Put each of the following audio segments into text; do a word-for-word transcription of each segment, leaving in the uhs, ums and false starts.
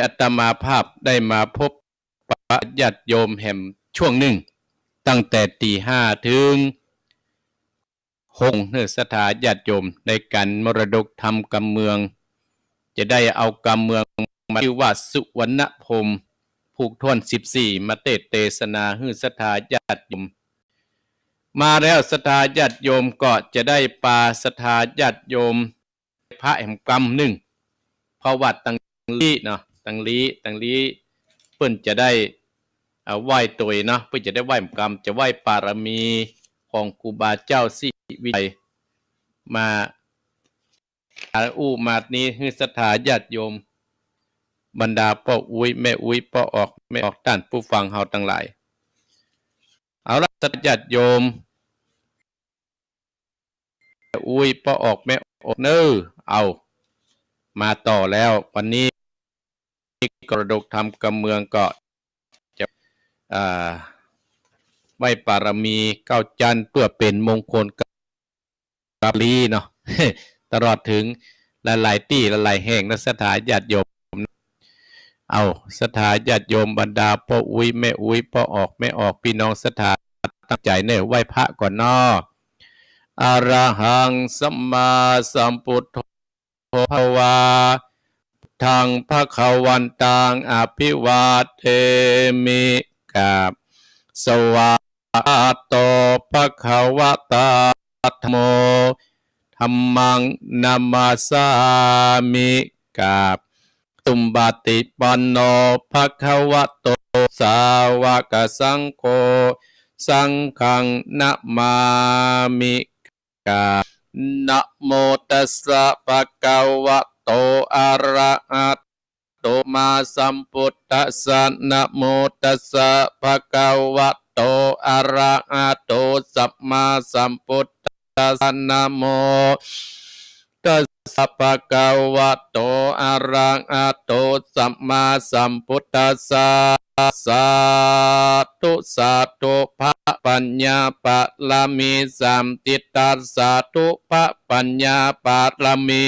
อาตมาภาพได้มาพบปะญาติโยมแหมช่วงนึ่ง ตั้งแต่ตีห้าเถิงหก เนาะ ศรัทธาญาติโยม ในก๋านมรดกธรรมกำเมือง จะได้เอากำเมืองมา จื้อว่าสุวรรณพรหม ผูกถ้วนสิบสี่ มาเตสน์เตสนาหื้อศรัทธาญาติโยม มาแล้วศรัทธาญาติโยมก็จะได้ปาศรัทธาญาติโยม พระแหมกำนึ่ง เพราะว่าตังลี้เนาะ ตังลี้ ตังลี้ เปิ้นจะได้ อ่า ไหว้ตวยเนาะ เปิ้นจะได้ไหว้แหมกำ จะไหว้ปารมีของครูบาเจ้าศรีวิชัย มาอู้มานี้หื้อศรัทธาญาติโยม บรรดาป้ออุ๊ยแม่อุ๊ย ป้อออกแม่ออก ต้านผู้ฟังเฮาตังหลาย เอาละศรัทธาญาติโยม อุ๊ย ป้อออกแม่ออกเน่อ เอา มาต่อแล้ว วันนี้มรดกธรรมกำเมืองก็จะ อ่า ไหว้ปารมีเก้าจั๊นเปื้อเป๋นมงคลกับลี้เนาะ ตลอดเถิงหลายๆ ตี้หลายๆ แห่งเนาะศรัทธาญาติโยม เอา ศรัทธาญาติโยม บรรดาป้ออุ๊ยแม่อุ๊ย ป้อออกแม่ออก ปี้น้องศรัทธาตั้งใจ๋เน่อ ไหว้พระก่อนเนาะ อะระหังสัมมาสัมพุทโธภะคะวา พุทธังภะคะวันตังอะภิวาเทมิ กราบ สวา โตภะคะวะตา ธัมโม ธัมมังนะมัสสามิ กราบ สุปฏิปันโนภะคะวะโต สาวกสังโฆ สังฆังนะมามิ กราบ นะโมตัสสะภะคะวะโต อะระหะ โต มาสัมพุทธัสสะ นะโมตัสสะภะคะวะโต อะระหะโต สัมมาสัมพุทธัสสะ นะโมตัสสะภะคะวะโต อะระหะโต สัมมาสัมพุทธัสสะ สาธุ สาธุ พระปัญญาปารมีสามทิศ สาธุ พระปัญญาปารมี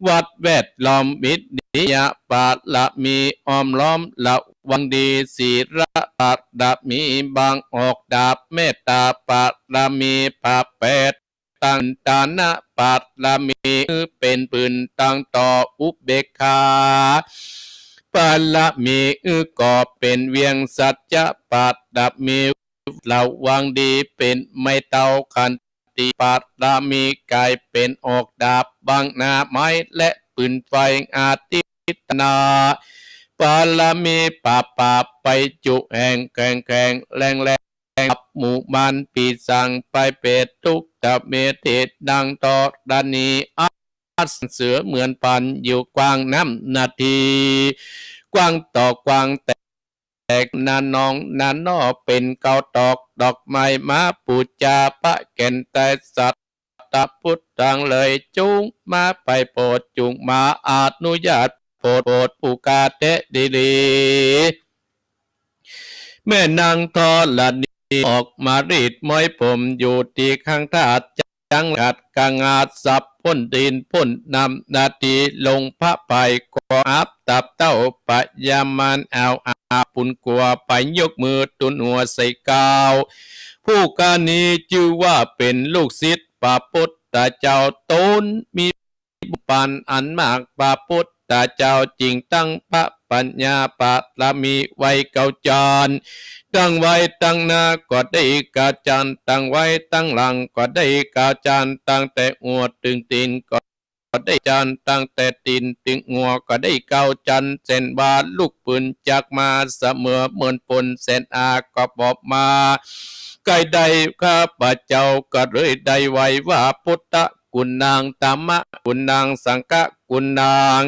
วัดแวดล้อม วิทยาปารมี อ้อมล้อมระวังดี ศีลปารมี บังออกดาบ เมตตาปารมี พระแปด ตังตานะปารมี เป๋นปืนตังต่อ อุเบกขาปารมี ก่อเป๋นเวียง สัจจะปารมี ระวังดี เป๋นไม้เต๊า ขันติปารมี ก๋ายเป๋นออกดาบ บังหน้าไม้และปืนไฟ อธิตนาปารมี ปราบปราบไปจุแห่ง แข็งแข็งแรงแรง ปราบหมู่มารปีศาจ ภัยเปรตทุกขเวทนา ดังธรณี อัศเสือเหมือนพัน อยู่กว้างน้ำนาที กว้างต่อกว้างแตก นาหนองนาหนอ เป๋นเก๊าตอกดอกไม้ มาปู๋จาพระแก่นไตร สัตตะพุทธังเลย จุ่งมาไปโผด จุ่งมาอนุญาตโผด โผดผู้ข้าแต๊ดีหลี แม่นางธรณี ออกมารีดม้อยผม อยู่ตี้ข้างธาตุ จังหวัดกะงัด สับพ่นตีนพ่นน้ำนาที ลงพระไพร ก็อับตับเต้า พญามารเอาอาปุนกั๋ว ไปยกมือตุ๊นหัวใส่กล่าว ผู้ข้านี้จื้อว่าเป๋นลูกศิษย์พระพุทธเจ้า ต๋นมีบุญปานอันมาก พระพุทธเจ้าจึงตั้งพระปัญญาปารมีไว้เก้าจั๊น ตั้งไว้ตังหน้าก็ได้เก้าจั๊น ตั้งไว้ตังหลังก็ได้เก้าจั๊น ตั้งแต่หัวเถิงตี๋นก็ได้จั๊น ตั้งแต่ตี๋นเถิงหัวก็ได้เก้าจั๊น เส้นว่าลุกปืนจากมา เสมอเหมือนฝน เส้นอาก็บอกมา ใก้ได้ ข้าพเจ้าก็เลยได้ไหว้ว่า พุทธกุณัง ธัมมกุณัง สังฆกุณัง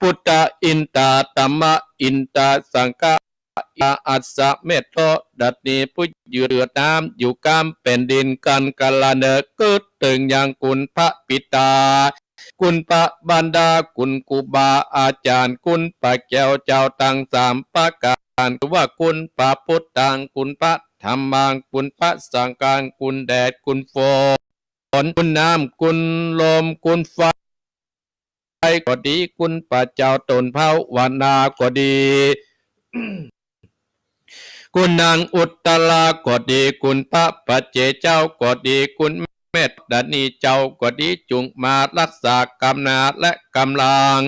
พุทธอินตา ธัมมอินตา สังฆ อัสสะเมโท ดัดนี้ผู้ยืนเดือดน้ำอยู่ก้ามแผ่นดิน กันกะละเนิดเกิดเถิงยังคุณพระปิตา คุณพระมารดา คุณครูบาอาจ๋ารย์ คุณพระแก้วเจ้าตังสามประก๋าน คือว่าคุณพระพุทธัง คุณพระธัมมัง คุณพระสังฆัง คุณแดด คุณฝน คุณน้ำ คุณลม คุณไฟ ยก็ดี คุณพระเจ้าต๋นภาวนาก็ดี คุณนางอุตตราก็ดี คุณพระปัจเจกเจ้าก็ดี คุณแม่ธรณีเจ้าก็ดี จุ่งมาฮักษากำนาและกำลัง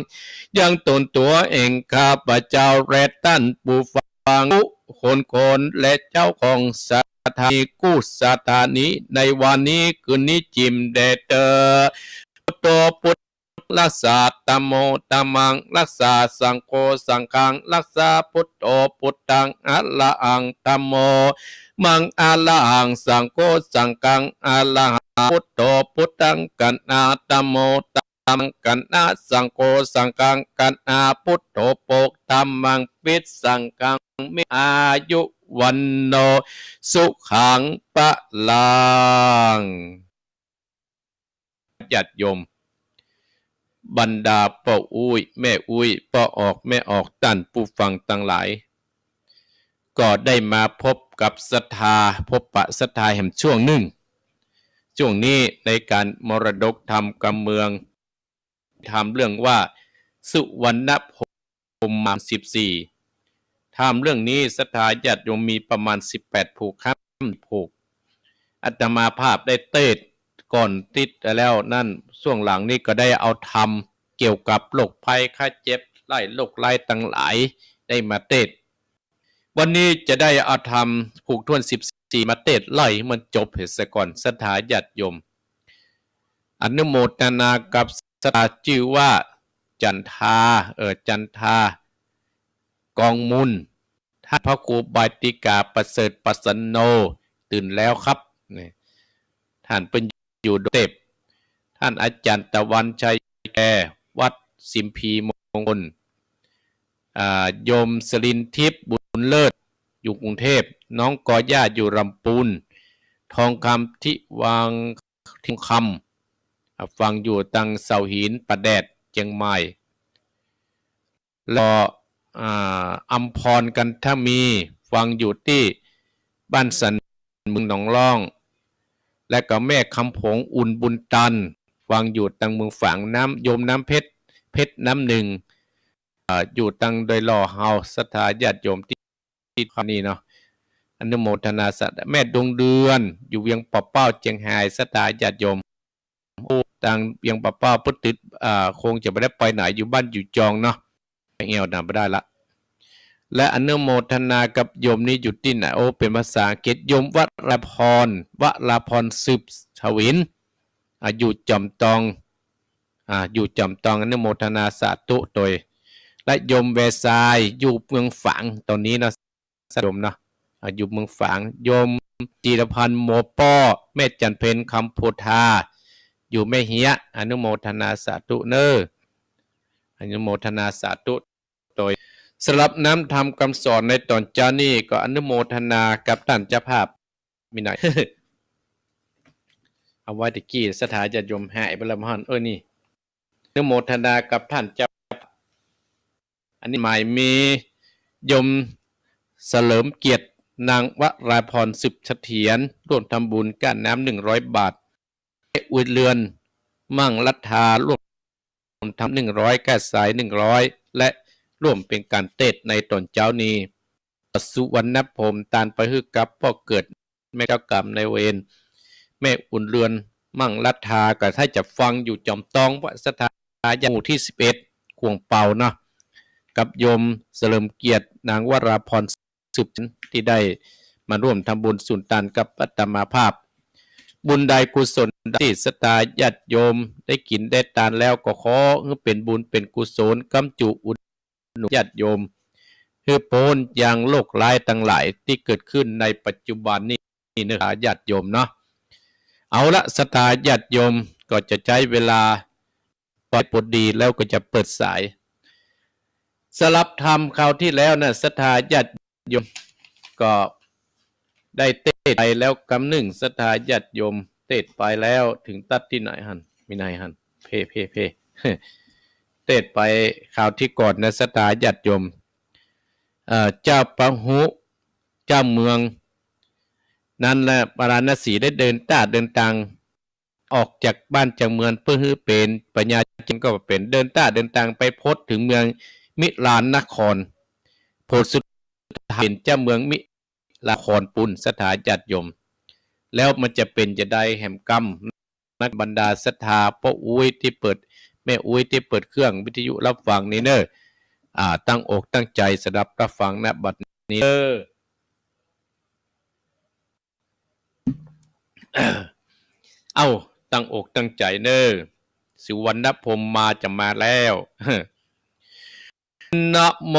ยังต๋นตั๋วแห่งข้าพเจ้าและต้านผู้ฟังกู้คนคนและเจ้าของสถานีกู้สถานีในวันนี้คืนนี้จิ่มแด่เต๊อะ พุทโธ พุทธัง รักษา ธัมโม ธัมมัง รักษา สังโฆ สังฆัง รักษา พุทโธ พุทธัง อะระหัง ธัมโม ธัมมัง อะระหัง สังโฆ สังฆัง อะระหัง พุทโธ พุทธัง กะนะ ธัมโม ธัมมัง กะนะ สังโฆ สังฆัง กะนะ พุทโธ ปก ธัมมัง ปิด สังฆัง มิ อายุ วัณโณ สุขัง พลัง ญาติโยม บรรดาป้ออุ๊ย แม่อุ๊ย ป้อออก แม่ออก ต้านผู้ฟังตังหลาย ก็ได้มาพบกับศรัทธา พบปะศรัทธาแหมช่วงหนึ่ง ช่วงนี้ในก๋านมรดกธรรมกำเมือง ธรรมเรื่องว่าสุวรรณพรหมมามสิบสี่ ธรรมเรื่องนี้ศรัทธาญาติโยมมีประมาณสิบแปดผูกครับ ผูก อาตมาภาพได้เตสน์ก่อนติดแล้วนั้น ช่วงหลังนี้ก็ได้เอาธรรมเกี่ยวกับโรคภัยไข้เจ็บไร้โรคร้ายตังหลายได้มาเตสน์ วันนี้จะได้เอาธรรมผูกถ้วนสิบสี่มาเตสน์ไล่มันจบเหียเสียก่อนศรัทธาญาติโยม อนุโมทนากับศรัทธาจื้อว่าจันทา เออ จันทา กองมูล ท่านพระครูบาติกาประเสริฐปัสสโน ตื่นแล้วครับ นี่ ท่านเปิ้นอยู่ดอยสุเตพ ท่านอาจารย์ตะวันชัยแก วัดสิมพีมงคล อ่า โยมสลินทิพย์บุญเลิศ อยู่กรุงเทพ น้องกอย่าอยู่ลำปูน ทองคำทิวัง ทิวงคำ อ่า ฟังอยู่ตังเสาหิน ป่าแดด เจียงใหม่ แล้วก็ อ่า อำพร กันทมี ฟังอยู่ตี้บ้านสัน เมืองหนองล่อง และก็แม่คำผง อุ่นบุญตัน ฟังอยู่ตังเมืองฝาง น้ำ โยมน้ำเพชร เพชรน้ำหนึ่ง อ่า อยู่ตังดอยหล่อเฮา ศรัทธาญาติโยมตี้ ตี้คำนี้เนาะ อนุโมทนาสาธุ แม่ดวงเดือน อยู่เวียงป่าเป้า เจียงฮาย ศรัทธาญาติโยม โอ้ ตังเวียงป่าเป้า เปิ้นตึก อ่า คงจะบ่ได้ไปไหน อยู่บ้านอยู่จองเนาะ ไปแอ่วหนาบ่ได้ละ และอนุโมทนากับโยมนี้อยู่ตี้ไหน โอ้ เป๋นภาษาอังกฤษ โยมวราพร วราพรสืบถวิน อ่า อยู่จอมตอง อ่า อยู่จอมตอง อนุโมทนาสาธุโตย และโยมแวซาย อยู่เมืองฝาง ต๋อนนี้เนาะ โยมเนาะ อ่า อยู่เมืองฝาง โยมจีรพันธ์ โมป้อ แม่จันเพ็ญ คำโพธา อยู่แม่เฮียะ อนุโมทนาสาธุเน้อ อนุโมทนาสาธุโตย สำหรับน้ำธรรมกำสอนในต๋อนเจ๊านี้ก็อนุโมทนากับต้านเจ้าภาพ มีไหน เอาไว้ตะกี้ศรัทธาญาติโยมหายไปแล้วมั้ง เออ นี่ อนุโมทนากับต้านเจ้าภาพ อันนี้หมายมีโยมเฉลิมเกียรติ นางวราพร สืบเสถียร ร่วมทำบุญก้าน้ำหนึ่งร้อยบาท แม่อุ่นเรือน มั่งลัทธา ร่วมทำหนึ่งร้อย ก้าทรายหนึ่งร้อย และร่วมเป๋นก๋านเตสน์ในต๋อนเจ๊านี้ สุวรรณพรหม ตานไปหื้อกับป้อเกิด แม่เจ้ากรรมนายเวร แม่อุ่นเรือน มั่งลัทธา ก็ถ้าจะฟังอยู่จอมตอง วัดศรัทธาญาติหมู่ตี้สิบเอ็ด ขวงเปาเนาะ กับโยมเฉลิมเกียรติ นางวราพร สืบ ตี้ได้มาร่วมทำบุญสุนตานกับอาตมาภาพ บุญใดกุศลใดตี้ศรัทธาญาติโยมได้กิ๋นได้ตานแล้ว ก็ขอหื้อเป๋นบุญเป๋นกุศล ก๋ำจูอุดหนุนญาติโยม หื้อป๊นยังโรคร้ายตังหลายตี้เกิดขึ้นในปัจจุบันนี้เน้อ ญาติโยมเนาะ เอาละ ศรัทธาญาติโยม ก็จะใจ๊เวลา ไปปดดีแล้วก็จะเปิดสาย สำหรับธรรมคราวตี้แล้วนะ ศรัทธาญาติโยม ก็ได้เตสน์ไปแล้วกำนึ่ง ศรัทธาญาติโยม เตสน์ไปแล้ว เถิงตั๊ดตี้ไหนหั้น มีไหนหั้น เพ่ เพ่ เพ่ เตสน์ไปคราวตี้ก่อนนะ ศรัทธาญาติโยม เอ่อ เจ้าพาหุ เจ้าเมือง นั้นแหละ พาราณสีได้เดินต้าเดินตาง ออกจากบ้านจากเมืองเปื้อหื้อเป๋นปัญญา ก็เป๋นเดินต้าเดินตางไปพดเถิงเมืองมิลานนคร ผลสุดท้ายเป๋นเจ้าเมืองมิลานนครปู้น ศรัทธาญาติโยม แล้วมันจะเป๋นจาใดแหมกำ นักบรรดาศรัทธาป้ออุ๊ยตี้เปิด แม่อุ๊ยตี้เปิดเครื่องวิทยุฮับฟังนี่เน่อ อ่า ตั้งอกตั้งใจ๋สดับฮับฟัง ณ บัดนี้เน่อ เอ้า ตั้งอกตั้งใจ๋เน่อ สุวรรณพรหมมาจะมาแล้ว นะโม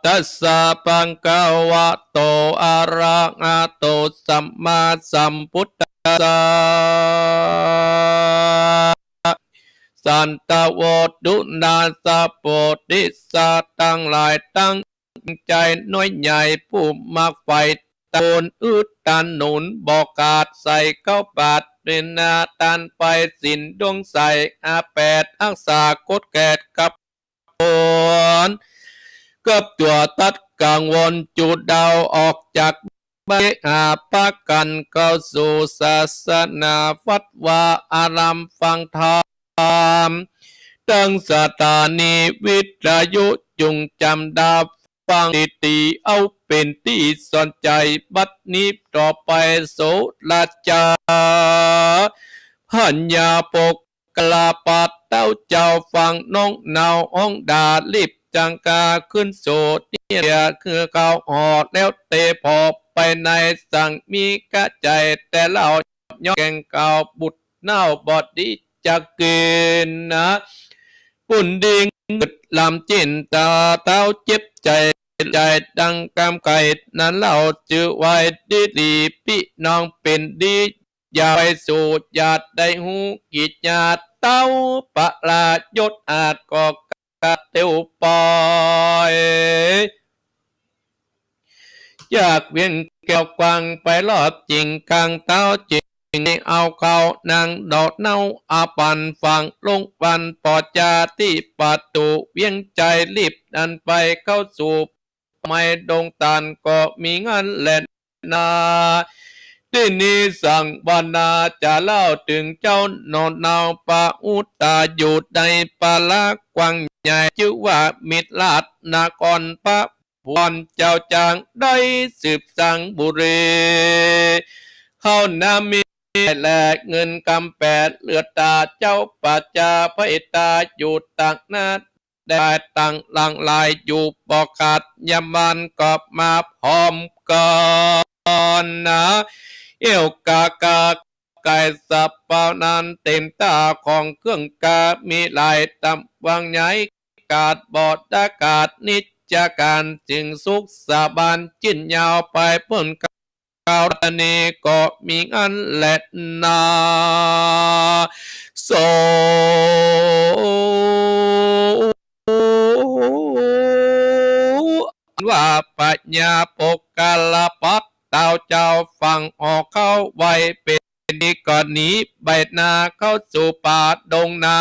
ตัสสะ ภะคะวะโต อะระหะโต สัมมาสัมพุทธัสสะ สันตะโว ดูราสะ โพธิสัตว์ตังหลายตัง ใจ๋น้อยใหญ่ ผู้มักใฝ่ตะโกน อึดตันหนุนบ่ขาด ใส่เข้าบาตรเป๋นนาตานไป ศีลดวงใส อาแปด ฮักษากฎแกดกับ กับตั๋วตัดกังวล จุดเดาออกจาก ไปหาปากั๋นเข้าสู่ศาสนา วัดวาอารามฟังธรรม ตังสถานีวิทยุจุ่งจ๋ำดับฟังดีๆ เอาเป๋นตี้สนใจ๋ บัดนี้ต่อไป โสราชา พญาปก กาลปัตรเต้าเจ้าฟังน้องเนาฮ้องด่า รีบจังก้าขึ้นสู่เตียง คือเขาห่อแล้วเตผ่อไปใน สังมีกะใจ๋แต่เล่า ย้อนแก่งเก่าบุตรเน่าบ่ดีจะกิ๋นนา ปุ้นดิ้งกึดลำจิ่นต๋า เต้าเจ็บใจ๋ ใจ๋ดังกำไก่นั้นเล่า จื้อไว้ดีๆ ปี้น้องเป๋นดี อย่าไปสู่ อย่าได้ฮู้ กิจญาเต้า ประลาดยศอาจก็กะเตียวปอย จากเวียงแก้วกว้างไปรอบจิ่งกลาง เต้าจึงได้เอาเข้านั่งดอกเนา อาปันฟังลงวัน ปอจาตี้ประตู๋เวียงใจ๋ รีบดันไปเข้าสู่ ไม่ดงตานก็มีงันแลนา ตี้นี้สังวนาจะเล่าเถิงเจ้าหนอนนาวปะอุตตา อยู่ในปาละกว้างใหญ่ จื้อว่ามิลาสนคร พระพรเจ้าจางได้สืบสังบุรี เข้านามีแลเงินกำแปด เหลือต๋าเจ้าประจา ไพร่ต๋าอยู่ตังนา ได้ตังหลั่งไหลอยู่บ่ขาด ยามบ่ายก็มาพร้อมกั๋นนา เอี้ยวกากาไก่สับเปานั้น เต็มต้าของเครื่องกา มีหลายต๋ามวางใหญ่ กาดบ่ตะกาดนิจการ จึงสุขสบายจื้นยาวไปป๊น เขาอันนี้ก็มีงันแลนา โส ว่าพญาปกกาลปัตรเต้าเจ้าฟังออกเข้าไว้เป๋นดี ก็หนีใบ้นาเข้าสู่ป่าดงนา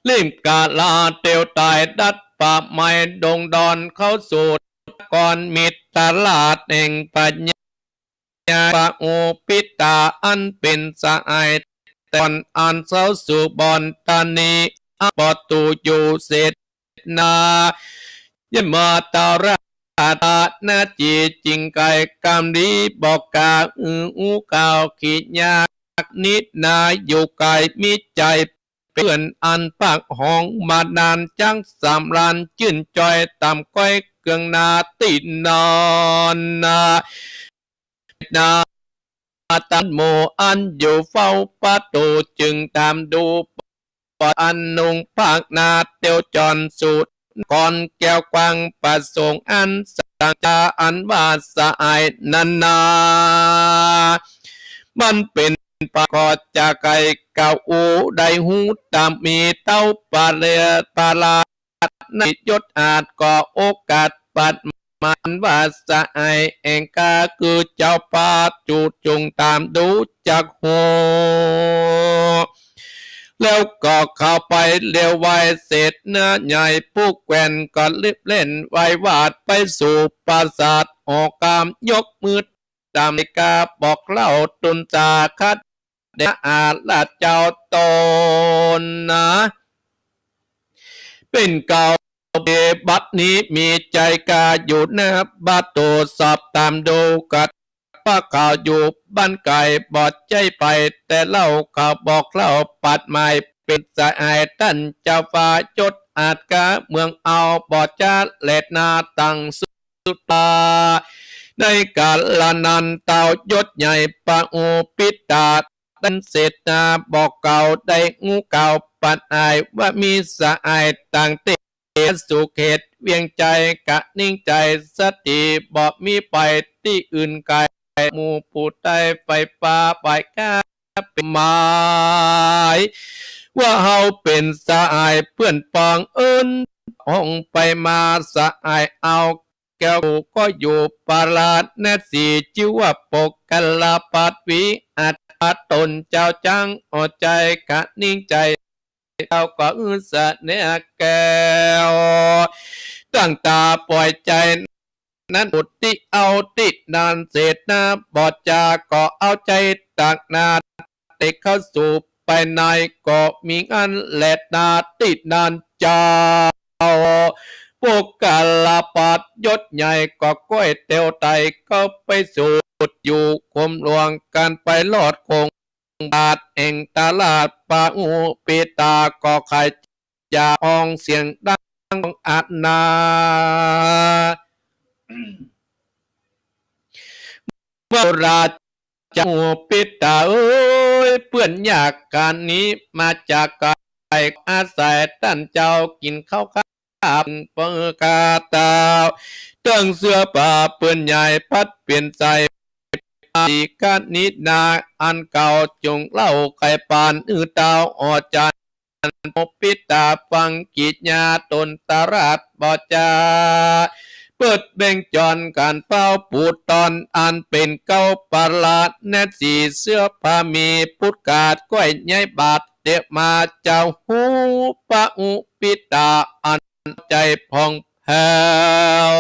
ริ่มกาลาเตียวต๋ายดัดป่าไม้ดงดอน เข้าสู่นครมิถิลาสแห่งพญาปะอุปิตา อันเป๋นสหายแต่ก่อน อันเซาสู่บ่อนตานี อันประตู๋อยู่เสนา ยมราชนาจีจึงไขว่กำดีบอกกา อืออู้ข่าวขียากนิดนา อยู่ไกลมิใจ๋เปื้อน อันปากห้องมานาน จักสำราญจื้นจ่อย ต๋ามก้อยเกืองนาตี้นอนนา นา ตันหมู่อันอยู่เฝ้าประตู๋ จึงตามดู อันนุ่งผ้าหนาเตียวจรสู่นครแก้วกว้าง ประสงค์อันสังจา อันว่าสหายนั้นนา มันเป๋นไปก็จะไขว่กาอู้ ได้ฮู้ต๋ามมีเต้าประเลียประลาด ในยศอาจก็โอกาสปัดมานว่าสหายแห่งกา คือเจ้าป่าจุ่งต๋ามดูจักฮู้ แล้วก็เข้าไปเลียวไหว้เสนาใหญ่ผู้แคว่น ก็รีบเล่นไหว้วาดไปสู่ปราสาทหอคำ ยกมือ ต๋ามกาบอกเล่าตุนจาคัด แด่อาราชเจ้าต๋นนา เป๋นเกล้า บัดนี้มีใจ๋กล้าอยู่หน้าประตู๋ สอบถามดูกระทั่งว่าเขาอยู่บ้านไก๋ บ่ใจ้ไปแต่เล่า เขาบอกเล่าปัดหมาย เป๋นสหายต้านเจ้าฟ้า ยศอาจกล้าเมืองเอา บ่จ๊าแลนา ตังสุดตา ในกาละนั้นเต้ายศใหญ่ปะอุปิตา ตันเสนา บอกเกล้าได้ฮู้ข่าวปัดหมาย ว่ามีสหายต่างเต สุเขตเวียงใจ๋ กะนิ่งใจ๋สติ บ่มีไปตี้อื่นไก๋ หมู่ผู้ใต้ไฟฟ้าฝ่ายข้าเป๋นหมาย ว่าเฮาเป๋นสหายเปื้อนปองเอิ้น ห้องไปมาสหายเอา แก้วก็อยู่ปาราณสี จื้อว่าโปกกะลาปัตติ อัตตาต๋นเจ้าจังเอาใจ๋ กะนิ่งใจ๋ เต้าก็อื้อเสน่ห์แก้ว ตั้งต๋าปล่อยใจ๋ นั้นอุดตี้เอาตี้นั้นเสนา บ่จ๊าก็เอาใจ๋ตักนา เตเข้าสู่ไปในก็มีอันแลนา ตี้นั้นเจ้า โปกกะลาปัตติยศใหญ่ก็ก้อยเตียวไต่เข้าไปสู่อยู่กรมหลวง กั๋นไปรอดคง บาทแห่งตลาด ปะอุปิตาก็ไขว่จะฮ้องเสียงดังอันนา ว่าราชาอุปิตาเอ๋ย เปื้อนยากกานี้มาจากไก๋ อาศัยต้านเจ้ากิ๋นข้าวข้า เปิ้นเป๋นข้าเต้า ตึงเสื้อผ้าเปื้อนใหญ่พัดเปลี่ยนใส่ ปาติกานินา อันเก่าจุ่งเล่าไขว่ปาน อื้อเต้าอ่อจาน อุปิตาฟังกิจญาต๋นตลาดบ่จ๊า เปิดเบ่งจรกั๋นเฝ้าปู๋ตอน อันเป๋นเกล้าปาราณสี เสื้อผ้ามีพุทธขาดก้อยใหญ่บาดเตียวมา เจ้าฮู้ปะอุปิตาอัน ใจ๋ผ่องแผ้ว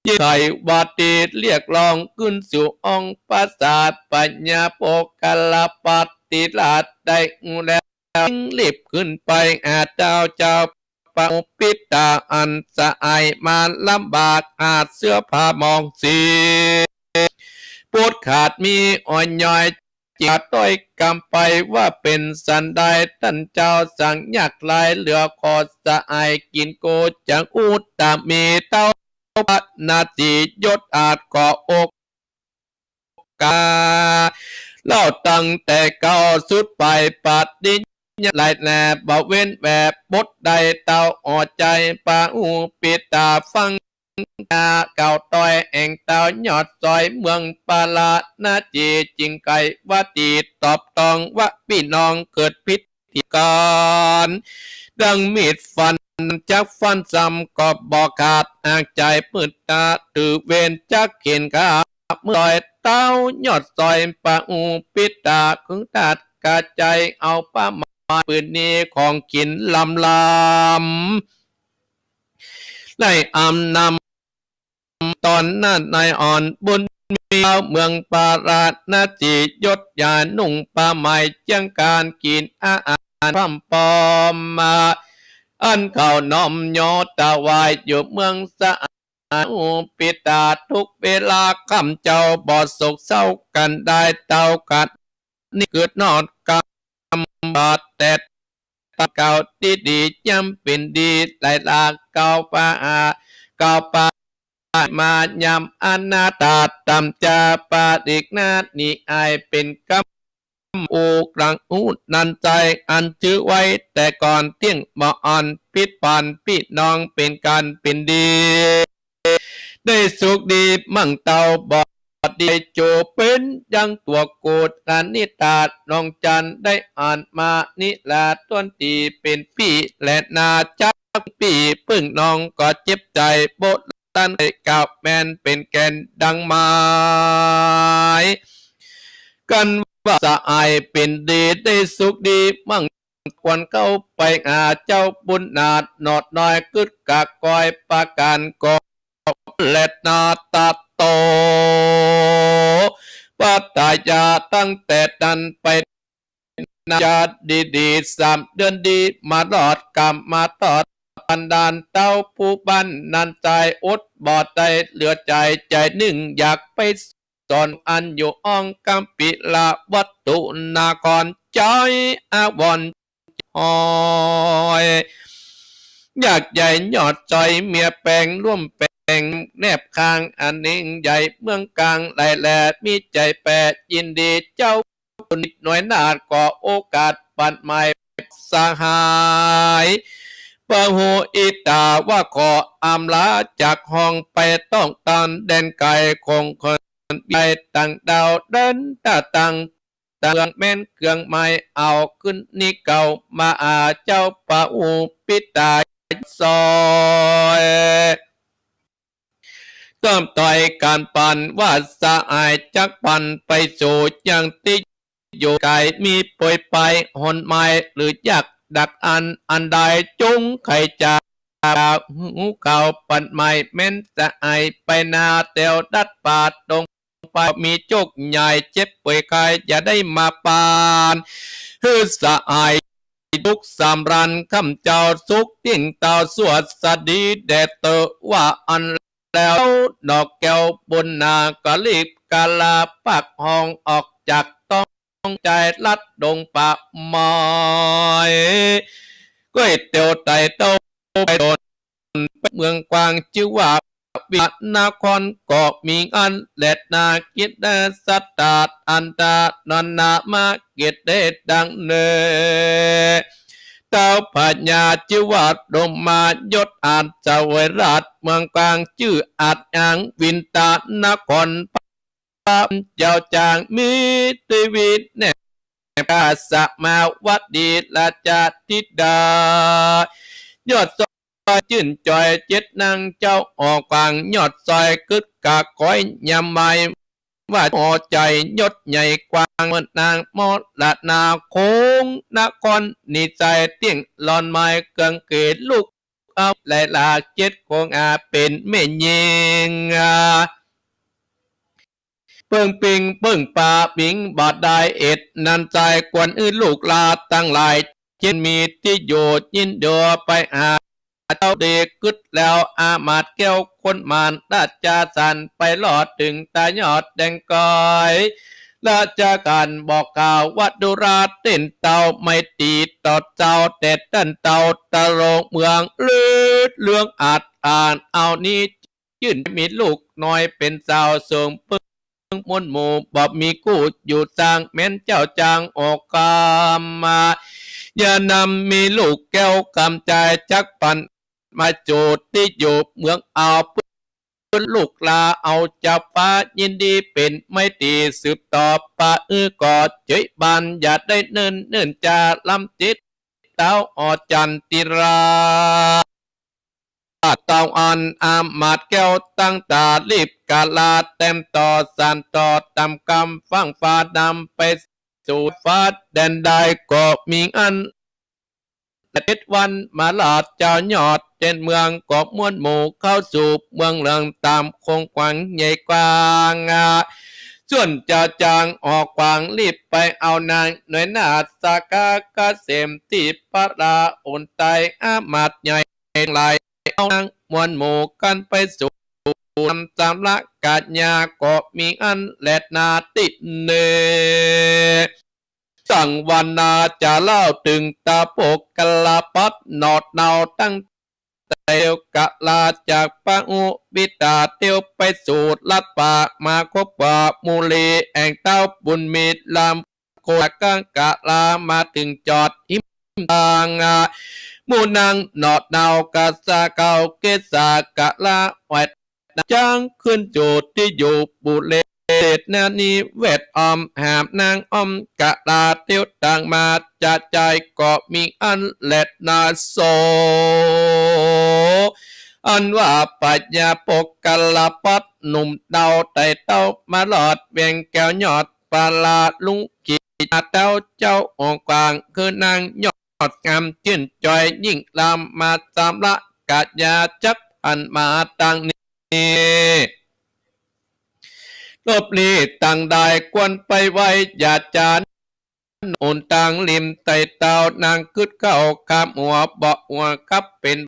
ยิ่งไขว่าตี้เรียกร้องขึ้นสู่องค์ปราสาท ปัญญาโปกกะลาปัตติราชได้ฮู้แล้ว จึงรีบขึ้นไปหาเต้าเจ้าปะอุปิตา อันสหายมาลำบาก ขาดเสื้อผ้าหมองสี พุทธขาดมีอ่อนย้อย จิตต้อยกำไปว่าเป๋นสันใด ต้านเจ้าสังยากหลายเหลือ ขอสหายกิ๋นโกจังอุตตมี เต้าปาราณสียศอาจก็อกกา เล่าตั้งแต่เก๊าสุดไป ปฏิญญาหลายแล บ่เว้นแวบทใด เต้าอ่อใจ๋ปะอุปิตาฟัง เก้าต้อยแห่งเต้ายอดซอยเมืองปาราณสี จึงไขว่าตี้ตอบตองว่าปี้น้องเกิดผิดตี้กั๋น ดังมีดฟันจักฟันซ้ำก็บ่ขาด หากใจ๋ปืดตาถือเวรจักเข็นฆ่า เมื่อต้อยเต้ายอดซอยปะอุปิตา คือตัดกระจายเอาผ้าไหมปืนนี้ของกิ๋นลำลำ ได้อำนำ ต๋อนนั้นนายอ่อนบุญมี เมืองปาราณสี ยศใหญ่นุ่งผ้าไหมเจียงก๋าน กิ๋นอาหารพร่ำปอมมา อันเขาน้อมยอถวายอยู่เมืองสะอาด อุปิตาทุกเวลาค่ำเจ้าบ่โศกเศร้ากั๋นได้ เต้ากั๋นนี้เกิดนอดกำบาดแตด ปะเก่าตี้ดีย่ำเป๋นดี ไหลหลากเก่าปะหา เก่าปะมายำอนาถา ต๋ามจาปาริกนานี้อายเป๋นกำอุกรังอุนันใจ อันจื้อไว้แต่ก่อนเตี้ยงบ่อ่อน ผิดปานปี้น้องเป๋นก๋านเป๋นดี ได้สุขดีมั่งเต้าบ่ดี โจเป๋นดังตั๋วโกฏกานิตา น้องจันได้อ่านมานี้แล ต้นตี้เป๋นปี้แลนา จักปี้เปิ้งน้องก็เจ็บใจ๋ โบราณได้กล่าวแม่นเป๋นแก่นดังหมาย กั๋นว่าสหายเป๋นดีได้สุขดีมั่ง ควรเข้าไปหาเจ้าบุญนาถ หนอดน้อยกึ๊ดกะกอยประก๋านก็ แลนาตาโต ปัตตายา ตั้งแต่นั้นไป นาจาดีๆ สามเดือนดี มารอดกำมาตอด บรรดาเต้าผู้บ้านนั้น ใจ๋อดบ่ได้เหลือใจ๋ ใจ๋นึ่งอยากไปสอนอันอยู่อ้องกำปิลวัตถุนคร ใจ๋อาวรณ์หอย อยากใหญ่ยอดจอย เมียแป๋งร่วมแป๋งแนบข้าง อันยิ่งใหญ่เมืองกลาง ไหลแลมีใจ๋แป๋ยินดี เจ้า หน่วยนาฏก่อโอกาสบัดใหม่ สหาย ปะหูอิตาว่าขออำลาจากห้องไปต้องตานแดนไกล คงคนไปต่างดาวเดินตาต่าง ต่างแม่นเครื่องไม้เอาขึ้นนี้เก่า มาหาเจ้าปะหูปิตาซอย ต้อมต่อยการปันว่าสหายจักปันไปสู่ยังตี้อยู่ไกล มีป่วยไปหนไม้หรืออยากดักอันอันใด จงไขจะหูเขาปันไม้แม่นสหายไปนาแถวดัดป่าดงไป มีโจคใหญ่เจ็บป่วยไข้อย่าได้มาปาน หื้อสหาย ทุกข์สำราญคำเจ้าสุขเตี้ยงเต้าสวัสดีแด่เตอ ว่าอันแล้วดอกแก้วบนหน้าก็รีบกาลาปากห้องออกจากต้องใจ๋ลัดดงป่าไม้ ก้อยเตียวไต่เต้าไปโดน เมืองกว้างจื้อว่าวินครก็มีอันแลนา เกียรติได้สัตตาอันตานันนามาเกียรติได้ดังเนอ เต้าพญาจื้อว่าดมมายศอาจเสวยราช เมืองกว้างจื้ออาจอังวินตานคร พระเจ้าจางมีทีวีแนบกาสมาวดีราชธิดา ยอดซอยจื้นจ่อยเจ็ดนางเจ้าออกกว้าง ยอดซอยกึดกะก้อยยำไม้ ว่าหอใจ๋ยศใหญ่กว้าง เมืองนางมรนาคงนครนิสัยเตี้ยงหล่อนไม้เครื่องเกศลูก เอาไหลหลากเจ็ดคงอาเป็นแม่ญิง เปิ้งปิงเปิ้งปาปิงบ่ได้เอ็ด นั้นใจ๋ควรอื้อลูกหลานตังหลาย เจ้นมีตี้อยู่ยินดีไปหาเต้าดีกึ๊ดแล้ว อามาตย์แก้วคนหมานราชสันไปรอดเถิงตายอดแดนไกล ราชการบอกข่าวว่าดูราเต้นเต้าไม่ตรีต่อเจ้า แต่ต้านเต้าตะโลงเมืองลืดเลืองอาจอ่าน เอานี้จื้นมีลูกน้อยเป๋นสาวสูงเปิ้งมวลหมู่บ่มีกู้อยู่สร้าง แม้นเจ้าจางออกกำมา อย่านำมีลูกแก้วกำใจ๋จักปัน มาจูดตี้อยู่เมืองเอาปื้นลูกหลานเอาเจ้าฟ้ายินดีเป๋นไมตรีสืบต่อปะอื้อก่อเจยบาน อย่าได้เนิ่นเนิ่นจาล้ำจิตเต้าออจันติรา เต้าอันอามาตย์แก้วตั้งตารีบกาลาแต้มต่อสานต่อตามกำฟั่งฟ้านำไปสู่ฟ้าแดนใดก็มีอัน เจ็ดวันมาลาดเจ้ายอดเจ็ดเมืองก็มวลหมู่เข้าสู่เมืองเหลืองต๋ามคงขวางใหญ่กว้าง ส่วนเจ้าจางออกขวางรีบไปเอานางหน่วยนาฏสาขาเกษมที่พระราอุ่นไตอามาตย์ใหญ่หลายเอานางมวลหมู่กันไปสู่นำสามละกาญาก็มีอันแลนาติเน สังวนาจะเล่าเถิงตาปกกะลาปัตย์หนอดเนาตั้งแต่กะลาจากปะอุวิตาเตียวไปสู่ลัดป่ามาคบกว่ามูลีแอ่งเต้าบุญมีลำโคกังกะลามาเถิงจอดหิมตาง หมู่นางหนอดเนากะสาเก่าเกสากะลาไหว จางขึ้นโจทย์ตี้อยู่บุเรศนานิเวศอ้อมหามนางอ้อมกะลาเตียวต่างมาจะใจก็มีอันแลนาโส อันว่าพญาปกกะลาปัตย์หนุ่มเต้าไต่เต้ามาลอดแหวงแก้วยอดปาลาลุงขีเต้าเจ้าองค์กว้างคือนางยอด อดงามจื้นจ่อยยิ่งลำมาสามละกาญาจักอันมาตังนี้ บหลีตังได้ควรไปไหว้ญาติจารย์ อุ่นตังริมไต้เต้า นางกึ๊ดเข้าคามหัว บ่หัวกับเป๋น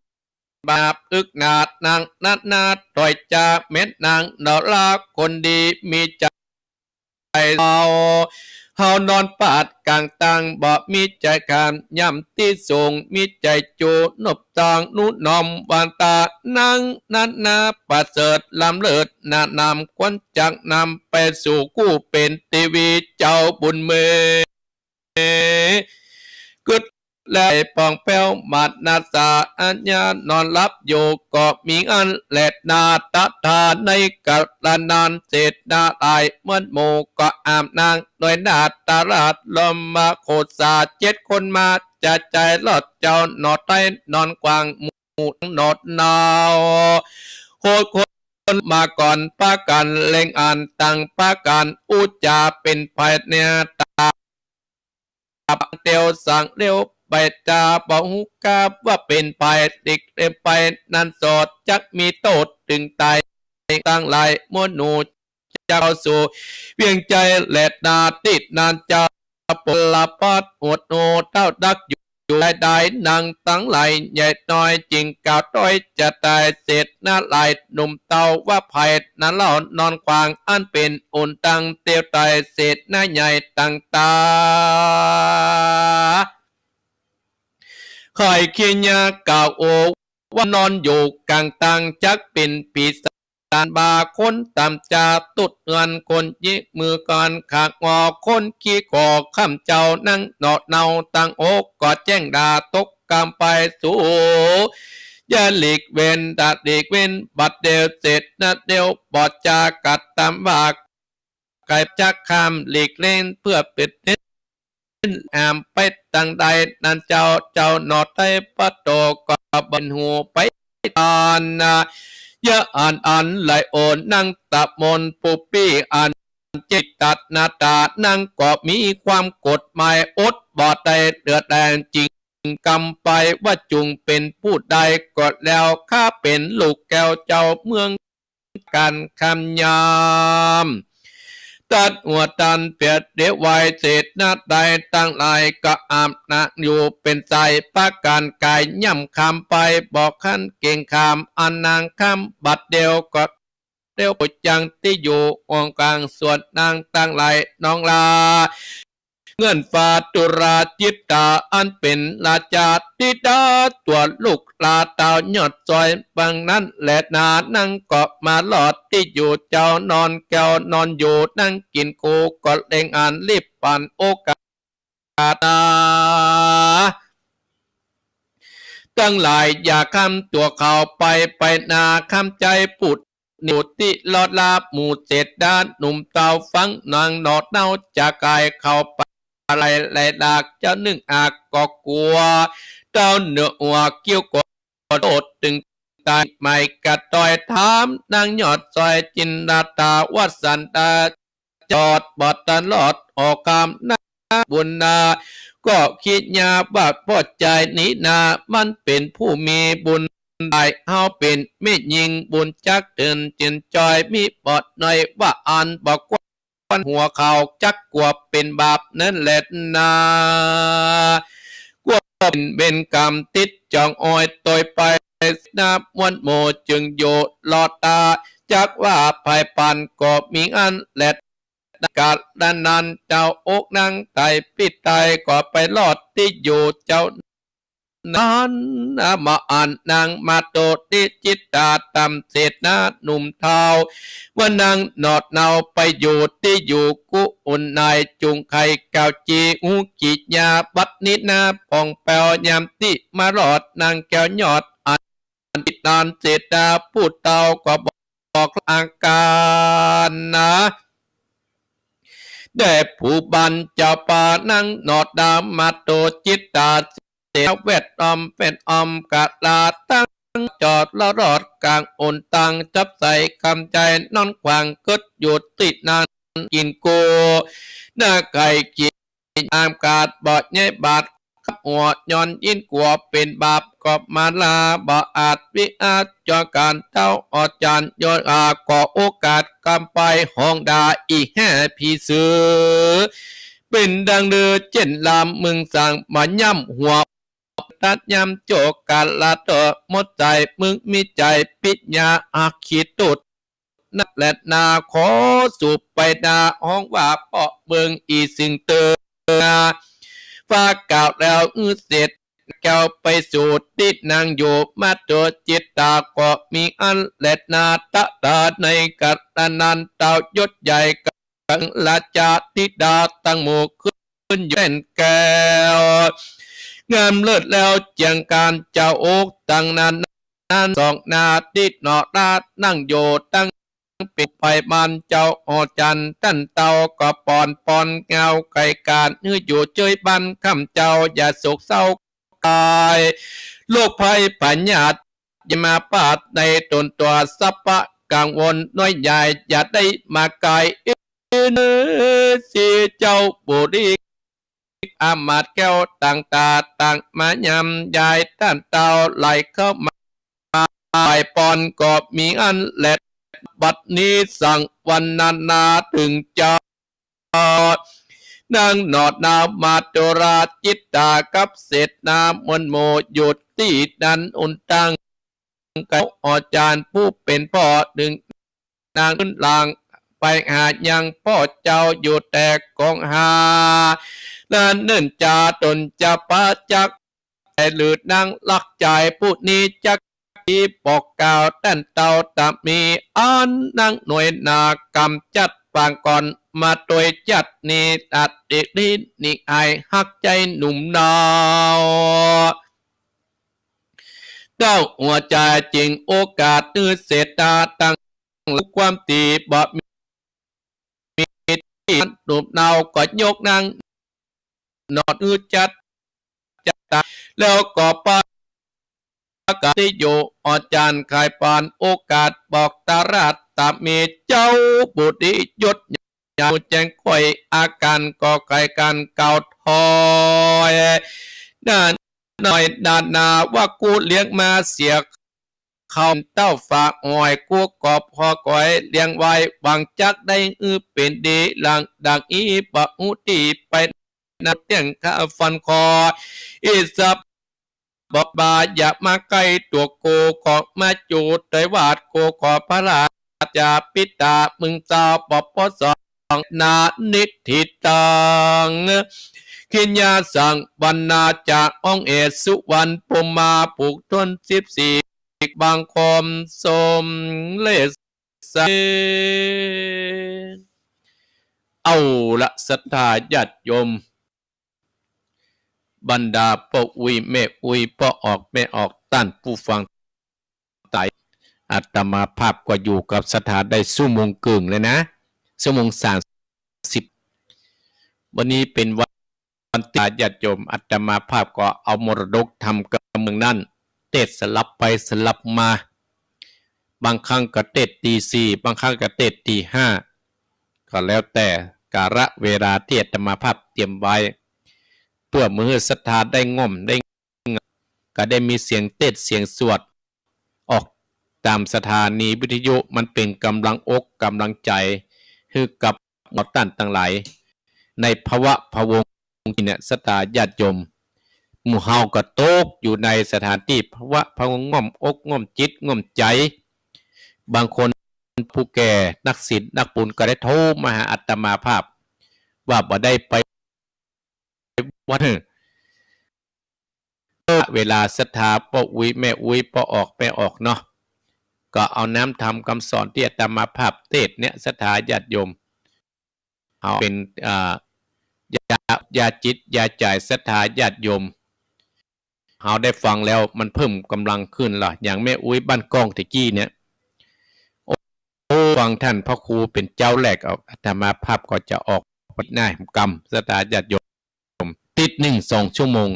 บาป อึกหนาดนางนานา ถ้อยจ๋าแม่นนางนอรา คนดีมีใจ๋เฮา เฮานอนปาดก๋างตัง บ่มีใจ๋ขาม ย่ำตี้สูง มีใจ๋จู นบตอง หนุนอม หวานต๋า นางนานา ประเสริฐล้ำเลิศ หน้านำ ควรจักนำไปสู่กู้เป๋นเตวีเจ้าบุญเม กึ๊ดแล้วผ่องแผ้ว มานาสาอัญญา นอนหลับอยู่ก็มีอั้นแลนา ตะถาในกาละนั้น เสดนาหลายเหมือนหมู่ ก็อาบนางด้วยนาตราช ลมมาโคสา เจ็ดคนมาจะใจ๋รอด เจ้าหน่อไต้นอนขว้าง หมู่หนอดเนา โหดคนมาก่อน ปากั๋นเล็งอัน ตังปากั๋นอู้จ๋าเป๋นภัย เน่ยต๋า เตียวสังเลี้ยวไป จ๋าบ่ฮู้กาว่าเป๋นภัย หลีกเล่นไปนั้นสอด จักมีโต้ษเถิงต๋าย ตังหลายมวลหมู่ เจ้าสู่เวียงใจ๋แลนา ตี้นั้นเจ้าปลปัตอดโนเต้าดักอยู่ ได้ได้นางตังหลายใหญ่น้อย จึงกล่าวถ้อยจะต๋าย เสดนาหลายหนุ่มเต้าว่า ภัยนั้นเล่านอนขว้าง อันเป๋นอุ่นตังเตียวต๋าย เสดนาใหญ่ตังต๋า ใค่เคียญา กล่าวโอ ว่านอนอยู่ก๋างตัง จักเป๋นปีศาจบา คนต่ำจ๋าตุ๊ดเฮือน คนยี้มือก่อน ข้างออกคนขี้ก่อ ค่ำเจ้านั่งหนอเนา ตังอกก็แจ้งดา ตกกำไปสู่ อย่าหลีกเว้น ตะหลีกเว้นบัดเดียว เสดนาเดียว บ่จ๋ากัดตำว่า ใค่จักข้ามหลีกเล่น เปื้อเป๋นเน้น ห้ามไปตังใด นั้นเจ้า เจ้าหน่อไต้ปะโต ก็บ่หันหูไปต๋อนนา เยอะอันอันไหล โอ นางตะมนผู้ปี้ อันจิตตัดหน้าต๋า นางก็มีความโกรธหมาย อดบ่ได้เหลือแล จึงกำไปว่า จุ่งเป๋นผู้ใดก็แล้ว ข้าเป๋นลูกแก้วเจ้าเมือง ก๋านคำยาม ตัดหัวตันเปียดเดียวไว้ เสดนาใดตังหลาย ก็อาบนางอยู่เป๋นใจ๋ ปากั๋นก๋ายย่ำคำไป บ่คันเก๋งขาม อันนางคำบัดเดียว ก็เดียวจังตี้อยู่ห้องก๋าง ส่วนนางตังหลายน้องลา เงื่อนฟ้าตุลาจิตตา อันเป๋นราชาธิดา ตั๋วลูกหลาเต้ายอดซอย บังนั้นแลนา นางก็มารอดตี้อยู่ เจ้านอนแก้วนอนอยู่ นั่งกิ๋นโค ก็เล็งอันรีบปั๋นโอกาสนา ตังหลายอย่าคำตั๋วเขาไป ไปนาคำใจ๋ผู้ นิวติลอดลาหมู่เสดนา หนุ่มเต้าฟังนางหนอเนา จะก๋ายเข้าไปไหลไหลหลาก เจ้านึ่งอักก็กั๋ว เต้าเหนือหัวคิ้วก็โต้ษเถิงต๋าย หมายกระต้อยถามนางยอดซอย จินดาตาว่าสันตา จอดบ่ตันรอดออกคำนา บุญนา ก็คิดยาว่าป้อใจ๋นี้นา มันเป๋นผู้มีบุญหลาย เฮาเป๋นแม่ญิงบุญจักเถิน จินจอยมีบ่น้อย ว่าอันบ่ควรหัวเขา จักกั๋วเป๋นบาปนั้นแลนา กั๋วเป๋นเวรก๋รรมติดจ๋องออยตวยไป นาม่วนโมจึงอยู่รอดต๋า จักว่าภัยปันก็มีอันแล กาละนั้นเจ้าอกนางไตปิไตก็ไปรอดตี้อยู่เจ้านั้น มาอันนางมาโตติจิตตาตำเสดนาหนุ่มเฒ่า ว่านางหนอดเนาไปอยู่ตี้อยู่กู้อุ่นนาย จุ่งใค่กล่าวจี๋ฮู้กิจญา บัดนี้นาผ่องแป้วยามตี้มารอดนางแก้วยอดอัน อันติดตานเสดนาผู้เฒ่าก็บอกอาก๋านนา แด่ผู้บันเจ้าป่านางหนอดดามาโตจิตตาเสดนา แวดอ้อมแวดอ้อมกะลาตั้งจอดละรอดก๋างอุ่นตังจับใส่คำใจ๋นอนขว้างกึ๊ดอยู่ตี้นั้นกิ๋นโก นาไข่กิ๋นอามกาดบ่ใหญ่บาด อัวย้อนยินกั๋วเป๋นบาปก็มาลา บ่อาจวิอาจจอก๋านเต้าอาจ๋ารย์ ย้อนอาขอโอกาสกำไปฮ้องดาอี่แฮ่ผีเสือ เป๋นดังลือเจ้นลาม มึงสั่งบ่ย่ำหัว ตัดย่ำโจกกาละเตอ หมดใจ๋มึงมีใจ๋ปิญญาอักขิตุต นักแลนา ขอสูบไปนา ฮ้องว่าป้อเบิ่งอี่ซึ่งเตอ ฟ้ากล่าวแล้ว หื้อเสด็จแก้วไปสู่ตี้นั่งอยู่ มาตุจิตตาก็มีอันแลนา ตะตาในกัตตะนันเต้ายศใหญ่ กังราชาธิดาตังหมู่ขึ้นอยู่แท่นแก้ว งามเลิศแล้วเจียงก๋าน เจ้าอกตังนั้น นั้นสองนาตี้หนอราชนั่งอยู่ ตั้งเป๋นไปบ้านเจ้าอาจ๋ารย์ ต้านเต้าก็ปอนปอนเงาไก่ก๋าน หื้ออยู่เจยบ้านข้ำเจ้า อย่าโศกเศร้า กาย โรคภัยพยาธิอย่ามาปาดในต๋นตั๋ว สัพพะกังวลน้อยใหญ่อย่าได้มาไกล เอเนสีเจ้าบุรี อามาตย์แก้วต่างต๋าต่างมายาม ยายต้านเต้าไหลเข้ามา ฝ่ายปอนก็มีอันแล บัดนี้สั่งวรรณนาเถิงเจ้า นางหนอดนาวมาตุราจิตตากับเสนามวลหมู่ อยู่ตี้นั้นอุนตัง เก่าอาจ๋ารย์ผู้เป๋นป้อ ดึงนางขึ้นหลังไปหายังป้อเจ้าอยู่แต่กองหา นั้นเนิ่นจาต๋นจะปะจัก แต่หรือนางรักใจ๋ผู้นี้จัก ตี้บอกกล่าวต้านเต้าต๋ามี อันนางหน่วยหน้ากำจัดปางก่อน มาตวยจัดนี้ ตัดติดนี้หายฮักใจ๋หนุ่มนาว เต้าหัวใจ๋จึงโอกาส หื้อเสดตาตั้งความตี้บ่มี มีตี้หนุ่มนาวก็ยกนางหนอดหื้อจัด จัดตา แล้วก็ปะกะติโยอาจ๋ารย์ขายปานโอกาส บอกตราชต๋ามี เจ้าบุรียศใหญ่แจ้งค่อย อาก๋านก็ไขกั๋นเก่าถอย นาน้อยนานาว่ากูเลี้ยงมาเสีย เขาเต้าฝากอ้อย กูก็พอก๋อยเลี้ยงไว้ หวังจักได้หื้อเป๋นดี หลังดังอี้บ่ฮู้ตี้ไป นับเตี้ยงข้าฟันคอ อีสับบอกบ่าอย่ามาใก้ตั๋วกู ขอมาจูดตวยหวาดกู ขอพระราชาปิตามึงเจ้า ปปสอง นานิธิตัง ขิญญาสังวรรณาจะ อ้องเอสุวรรณพรหมา ผูกถ้วนสิบสี่ บังคมสมเร็จ สาธุ เอาละ ศรัทธาญาติโยม บรรดาป้ออุ๊ยแม่อุ๊ย ป้อออกแม่ออก ต้านผู้ฟังต๋าย อาตมาภาพก็อยู่กับศรัทธาได้ชั่วโมงเกิ่งแล้วนะ ชั่วโมงสามสิบ วันนี้เป๋นวัน วันตี้ญาติโยม อาตมาภาพก็เอามรดกธรรมกำเมืองนั้น เตสน์สลับไปสลับมา บางครั้งก็เตสน์ตีสี่ บางครั้งก็เตสน์ตีห้า ก็แล้วแต่กาละเวลาตี้อาตมาภาพเตรียมไว้ เปื้อเมื่อศรัทธาได้ง่อมได้ ก็ได้มีเสียงเตสน์เสียงสวดออกต๋ามสถานีวิทยุ มันเป๋นก๋ำลังอกก๋ำลังใจ๋หื้อกับ หมอต้านตังหลาย ในภาวะพะวงนี่เนี่ย ศรัทธาญาติโยม หมู่เฮาก็ตกอยู่ในสถานตี้ภาวะพะวง ง่อมอกง่อมจิตง่อมใจ๋ บางคนผู้แก่นักศีลนักบุญก็ได้โทรมาหาอาตมาภาพ ว่าบ่ได้ไปวัด เวลาศรัทธาป้ออุ๊ยแม่อุ๊ย ป้อออกแม่ออกเนาะ ก็เอาน้ำธรรมคำสอนตี้อาตมาภาพเตสน์เนี่ย ศรัทธาญาติโยม เอาเป๋น อ่า ยา ยาจิตยาใจ๋ศรัทธาญาติโยม เฮาได้ฟังแล้วมันเพิ่มก๋ำลังขึ้นล่ะ อย่างแม่อุ๊ยบ้านก้องตะกี้เนี่ย โอ้ ฟังต้านพระครูเป๋นเจ้าแรก เอา อาตมาภาพก็จะออกวัดหน้าแหมกำ ศรัทธาญาติโยม ติดหนึ่งสองชั่วโมง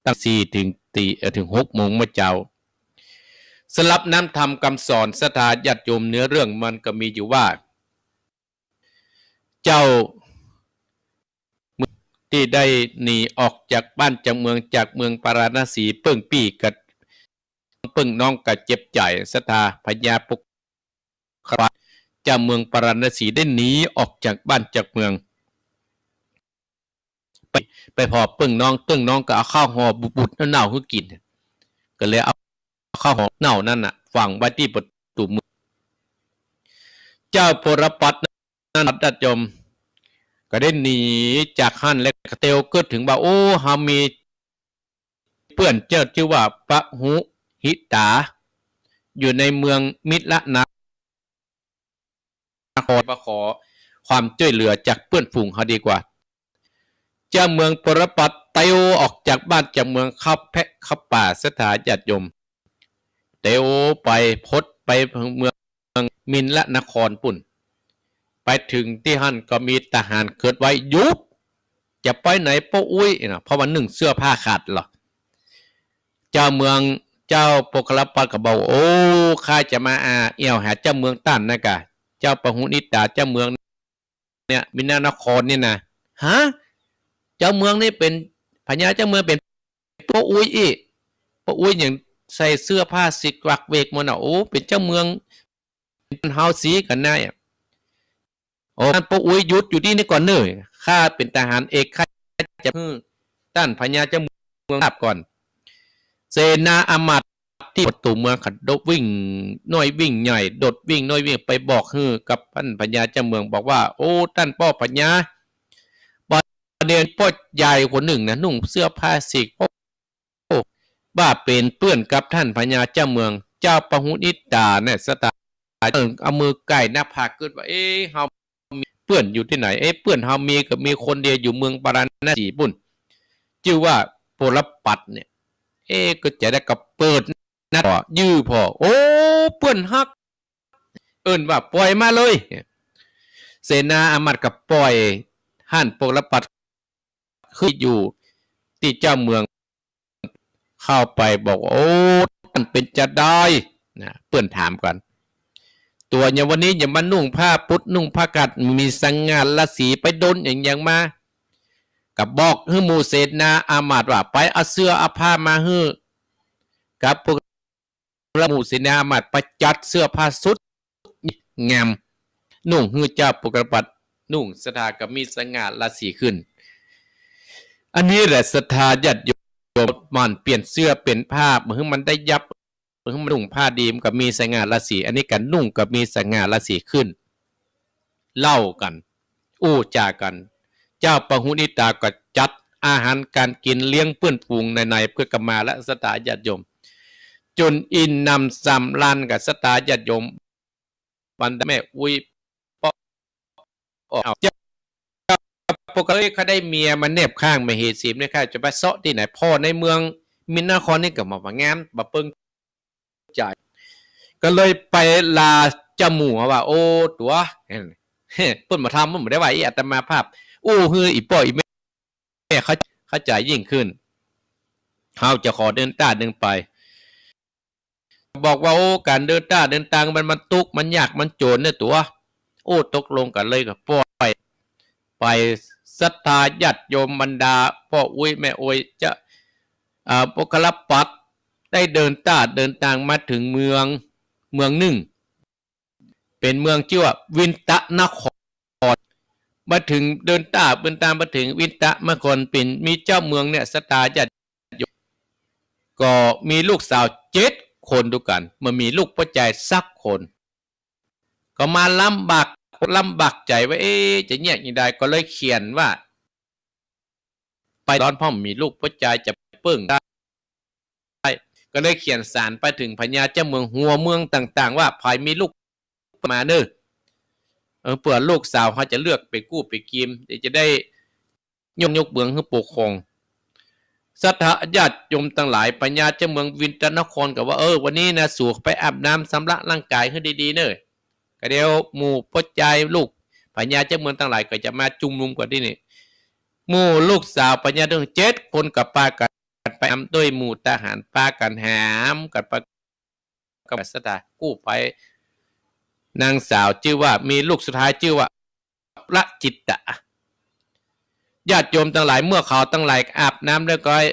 ตั้งสี่เถิงตี เอ่อ เถิงหกโมงเมื่อเจ๊า สำหรับน้ำธรรมคำสอน ศรัทธาญาติโยม เนื้อเรื่องมันก็มีอยู่ว่า เจ้า ตี้ได้หนีออกจากบ้านจากเมือง จากเมืองปาราณสี เปิ้งปี้กับเปิ้งน้องก็เจ็บใจ๋ ศรัทธา พญาปุคคละปัตถ์ เจ้าเมืองปาราณสีได้หนีออกจากบ้านจากเมือง ไป ไปผ่อเปิ้งน้อง เปิ้งน้องก็เอาข้าวห่อบูดๆเน่าๆหื้อกิ๋น ก็เลยเอาข้าวห่อเน่านั้นน่ะ ฝังไว้ตี้ประตู๋เมือง เจ้าปุคคละปัตถ์นั้น ญาติโยม ก็ได้หนีจากหั้น แล้วก็เตียวกึ๊ดเถิงว่า โอ้ เฮามีเปื้อนเจ้าจื้อว่าปะหุหิตา อยู่ในเมืองมิลละนคร มาขอความจ้วยเหลือจากเปื้อนฝูงเฮาดีกว่า เจ้าเมืองปุคคละปัตถ์เตียวออกจากบ้านจากเมือง เข้าแพะเข้าป่า ศรัทธาญาติโยม เตียวไป พดไปเมืองมิลละนครปู๊น ไปเถิงตี้หั้นก็มีทหารเกิดไว้ หยุด จะไปไหนป้ออุ๊ยนะ เพราะว่านึ่งเสื้อผ้าขาดเหรอ เจ้าเมือง เจ้าปุคคละปัตถ์ก็บอก โอ้ ข้าจะมาอา แอ่วหาเจ้าเมืองต้านนะกะ เจ้าปะหุหิตา เจ้าเมืองเนี่ย มิลละนครเนี่ยนะ ฮะ เจ้าเมืองนี่เป๋น พญาเจ้าเมืองเป๋นป้ออุ๊ยอี้ ป้ออุ๊ยอย่างใส่เสื้อผ้าสีกวักเวกหมดน่ะ โอ้ เป๋นเจ้าเมือง เป๋นเฮาสีกั๋นนะ โอ้ ท่านป้ออุ๊ยหยุดอยู่ตี้นี่ก่อนเน่อ ข้าเป๋นทหารเอก ข้าจะหื้อต้านพญาเจ้าเมืองทราบก่อน เสนาอามาตย์ตี้ประตู๋เมืองเขาโดดวิ่งน้อยวิ่งใหญ่ โดดวิ่งน้อยวิ่งไปบอกหื้อกับต้านพญาเจ้าเมือง บอกว่า โอ้ ต้านป้อพญา บ่าเดี่ยวป้อใหญ่คนนึ่งนะ นุ่งเสื้อผ้าสีกวัก ว่าเป๋นเปื้อนกับต้านพญาเจ้าเมือง เจ้าปะหุหิตาเนี่ย ศรัทธา เออ เอามือไก่หน้าผากกึ๊ดว่า เอ๊ะ เฮามีเปื้อนอยู่ตี้ไหน เอ๊ะ เปื้อนเฮามีก็มีคนเดียวอยู่เมืองปาราณสีปู๊น จื้อว่าปุคคละปัตถ์เนี่ย เอ๊ะ ก็จะได้กระเปิดหน้ายื้อผ่อ โอ้ เปื้อนฮัก เอิ้นว่าปล่อยมาเลย เสนาอามาตย์ก็ปล่อยต้านปุคคละปัตถ์ ขึ้นอยู่ตี้เจ้าเมือง เข้าไปบอกว่า โอ้ ต้านเป๋นจาใดนะ เปื้อนถามกั๋น ตั๋วอย่างวันนี้อย่ามานุ่งผ้าปุดนุ่งผ้ากั๊ด มีสง่าราศี ไปโดนอะหยังมา ก็บอกหื้อหมู่เสนาอามาตย์ว่า ไปเอาเสื้อเอาผ้ามาหื้อ กับพวก แล้วหมู่เสนาอามาตย์ไปจัดเสื้อผ้าสุดงาม นุ่งหื้อเจ้าปุคคละปัตถ์นุ่ง ศรัทธาก็มีสง่าราศีขึ้น อันนี้แหละศรัทธาญาติโยม หมั่นเปลี่ยนเสื้อเปลี่ยนผ้า บ่หื้อมันได้ยับ บ่หื้อมันนุ่งผ้าดี มันก็มีสง่าราศี อันนี้ก็นุ่งก็มีสง่าราศีขึ้น เล่ากั๋น อู้จ๋ากั๋น เจ้าปะหุหิตาก็จัดอาหารก๋านกิ๋นเลี้ยงเปื้อนฝูงในๆ เปื้อนก็มาแล้ว ศรัทธาญาติโยม จ๋นอิ่มหนำสำราญกับศรัทธาญาติโยม บรรดาแม่อุ๊ย ป้อ เจ้า เจ้าปุคคละปัตถ์ เขาได้เมียมาแนบข้างมเหสีเนี่ย ข้าจะไปเซาะตี้ไหน ผ่อในเมืองมิลละนครนี่ก็บ่ว่างาม บ่เปิง ใจ๋ ก็เลยไปลาเจ้าหมู่ว่า โอ้ ตั๋ว เปิ้นบ่ทำ เปิ้นบ่ได้ว่าอี้ อาตมาภาพอู้หื้ออี่ป้ออี่แม่ เข้า เข้าใจ๋ยิ่งขึ้น เฮาจะขอเดินต้าเดินไป บอกว่า โอ้ ก๋านเดินต้าเดินตางมัน มันตุ๊กข์ มันยาก มันจ๋นเนี่ยตั๋ว โอ้ ตกลงกั๋นเลย ก็ปล่อย ไป ศรัทธาญาติโยม บรรดาป้ออุ๊ยแม่อุ๊ย เจ้า อ่า ปุคคละปัตถ์ ได้เดินต้าเดินตางมาเถิงเมือง เมืองนึ่ง เป๋นเมืองจื้อว่าวินทะนคร มาเถิง เดินต้าเดินตางมาเถิงวินทะนคร เป๋น มีเจ้าเมืองเนี่ย ศรัทธาญาติโยม ก็มีลูกสาวเจ็ดคนตวยกั๋น บ่มีลูกป้อจายสักคน ก็มาลำบาก ลำบากใจ๋ว่า เอ๊ะ จะเยียะจะใด ก็เลยเขียนว่า ไปตอนพ่อมีลูกป้อจายจะเปิ้งได้ ก็เลยเขียนสารไปเถิงพญาเจ้าเมือง หัวเมืองต่างๆ ว่า ใผมีลูกมาเน่อ เออ เปื้อลูกสาวเฮาจะเลือกเป๋นกู้เป๋นกีม เดี๋ยวจะได้ยก ยกเมืองหื้อปกครอง ศรัทธาญาติโยมตังหลาย พญาเจ้าเมืองวินทะนครก็ว่า เออ วันนี้นะ สูไปอาบน้ำชำระร่างก๋ายหื้อดีๆ เน่อ ก็เดี๋ยวหมู่ป้อจายลูกพญาเจ้าเมืองตังหลายก็จะมาจุมนุมกั๋นตี้นี่ หมู่ลูกสาวพญาทั้งเจ็ดคนก็ปากั๋นไปนำด้วยหมู่ทหาร ปากั๋นหามกั๋นไป กับศรัทธากู้ไป นางสาวจื้อว่า มีลูกสุดท้ายจื้อว่า พระจิตตะ ญาติโยมตังหลาย เมื่อเขาตังหลายอาบน้ำเรียบร้อย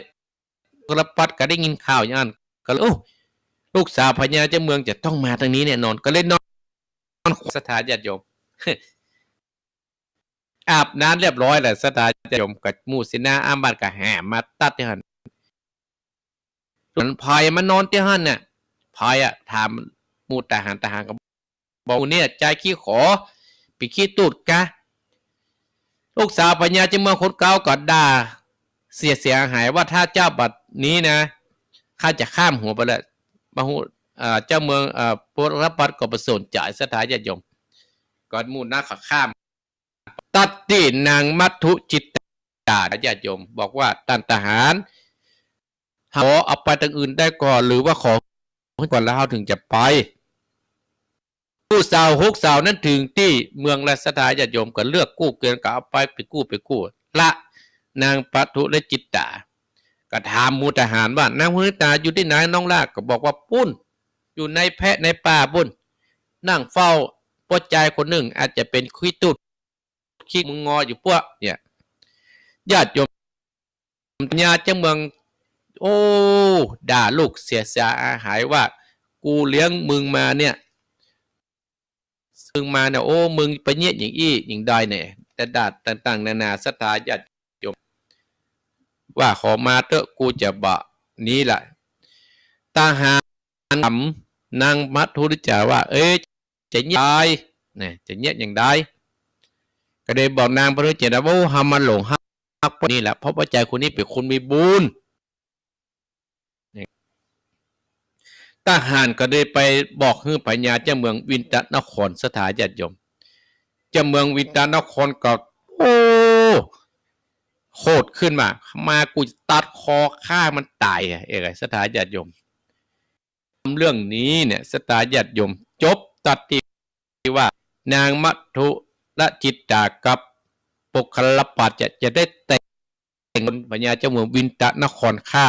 กรปัดก็ได้ยินข่าวอย่างนั้น ก็เลย โอ้ ลูกสาวพญาเจ้าเมืองจะต้องมาตรงนี้แน่นอน ก็เลยนอน นอน ศรัทธาญาติโยม อาบน้ำเรียบร้อยแล้ว ศรัทธาญาติโยม กับหมู่เสนาอามาตย์ก็แห่มาตัดตี้หั้น ส่วนไพร่มานอนตี้หั้นน่ะ ไพร่อะ ถามหมู่ทหาร ทหารก็บอก เนี่ย จายขี้ขอ เป๋นขี้ตุ๊ดกา ลูกสาวพญาเจ้าเมืองคนเก่าก็ด่าเสีย เสียหายว่า ถ้าเจ้าบัดนี้นะ ข้าจะข้ามหัวไปเลย บ่ฮู้ เอ่อ เจ้าเมือง เอ่อ พวกกรปัดก็บ่สนใจ๋ ศรัทธาญาติโยม ก็หมู่นั้นเขาข้าม ตัดตี้นางมัทธุจิตตา ญาติโยม บอกว่า ต้านทหาร ขอเอาไปตางอื่นได้ก่อ หรือว่าขอก่อนแล้วเฮาถึงจะไป กู้เสา หกเสานั้นเถิงตี้เมืองแล้ว ศรัทธาญาติโยม ก็เลือกกู้เกิน ก็เอาไป ไปกู้ ไปกู้ ละนางมัทธุและจิตตา ก็ถามหมู่ทหารว่า นางมัทธุจิตตาอยู่ตี้ไหนน้องล่ะ ก็บอกว่า ปุ้น อยู่ในแพะในป่าปุ้น นั่งเฝ้าป้อจายคนนึ่ง อาจจะเป๋นขี้ตุ๊ด ขี้มึงงออยู่ป้อ เนี่ย ญาติโยม พญาเจ้าเมือง โอ้ ด่าลูกเสีย เสียหายว่า กูเลี้ยงมึงมาเนี่ย มึงมาเนี่ย โอ้ มึงไปเยียะอย่างอี้อย่างใดเนี่ย แต่ด่าต่างๆ นานา ศรัทธาญาติโยม ว่าขอมาเต๊อะ กูจะบ่หนีละ ทหารถามนางมัทธุจิตตาว่า เอ๊ะ จะเยียะอย่างใด นะ จะเยียะอย่างใด ก็เลยบอกนางมัทธุจิตตาว่า โอ้ เฮามาหลงฮักป้อนี่แหละ เพราะว่าจายคนนี้เป๋นคนมีบุญ ทหารก็เลยไปบอกหื้อพญาเจ้าเมืองวินทนคร ศรัทธาญาติโยม เจ้าเมืองวินทนครก็ โอ้ โขดขึ้นมา มากูจะตัดคอฆ่ามันต๋ายอะ เอ้ย ศรัทธาญาติโยม เรื่องนี้เนี่ย ศรัทธาญาติโยม จบตัดตี้ว่า นางมัทธุและจิตตากับปุคคลปัตย์จะ จะได้แต่ง พญาเจ้าเมืองวินทนครฆ่า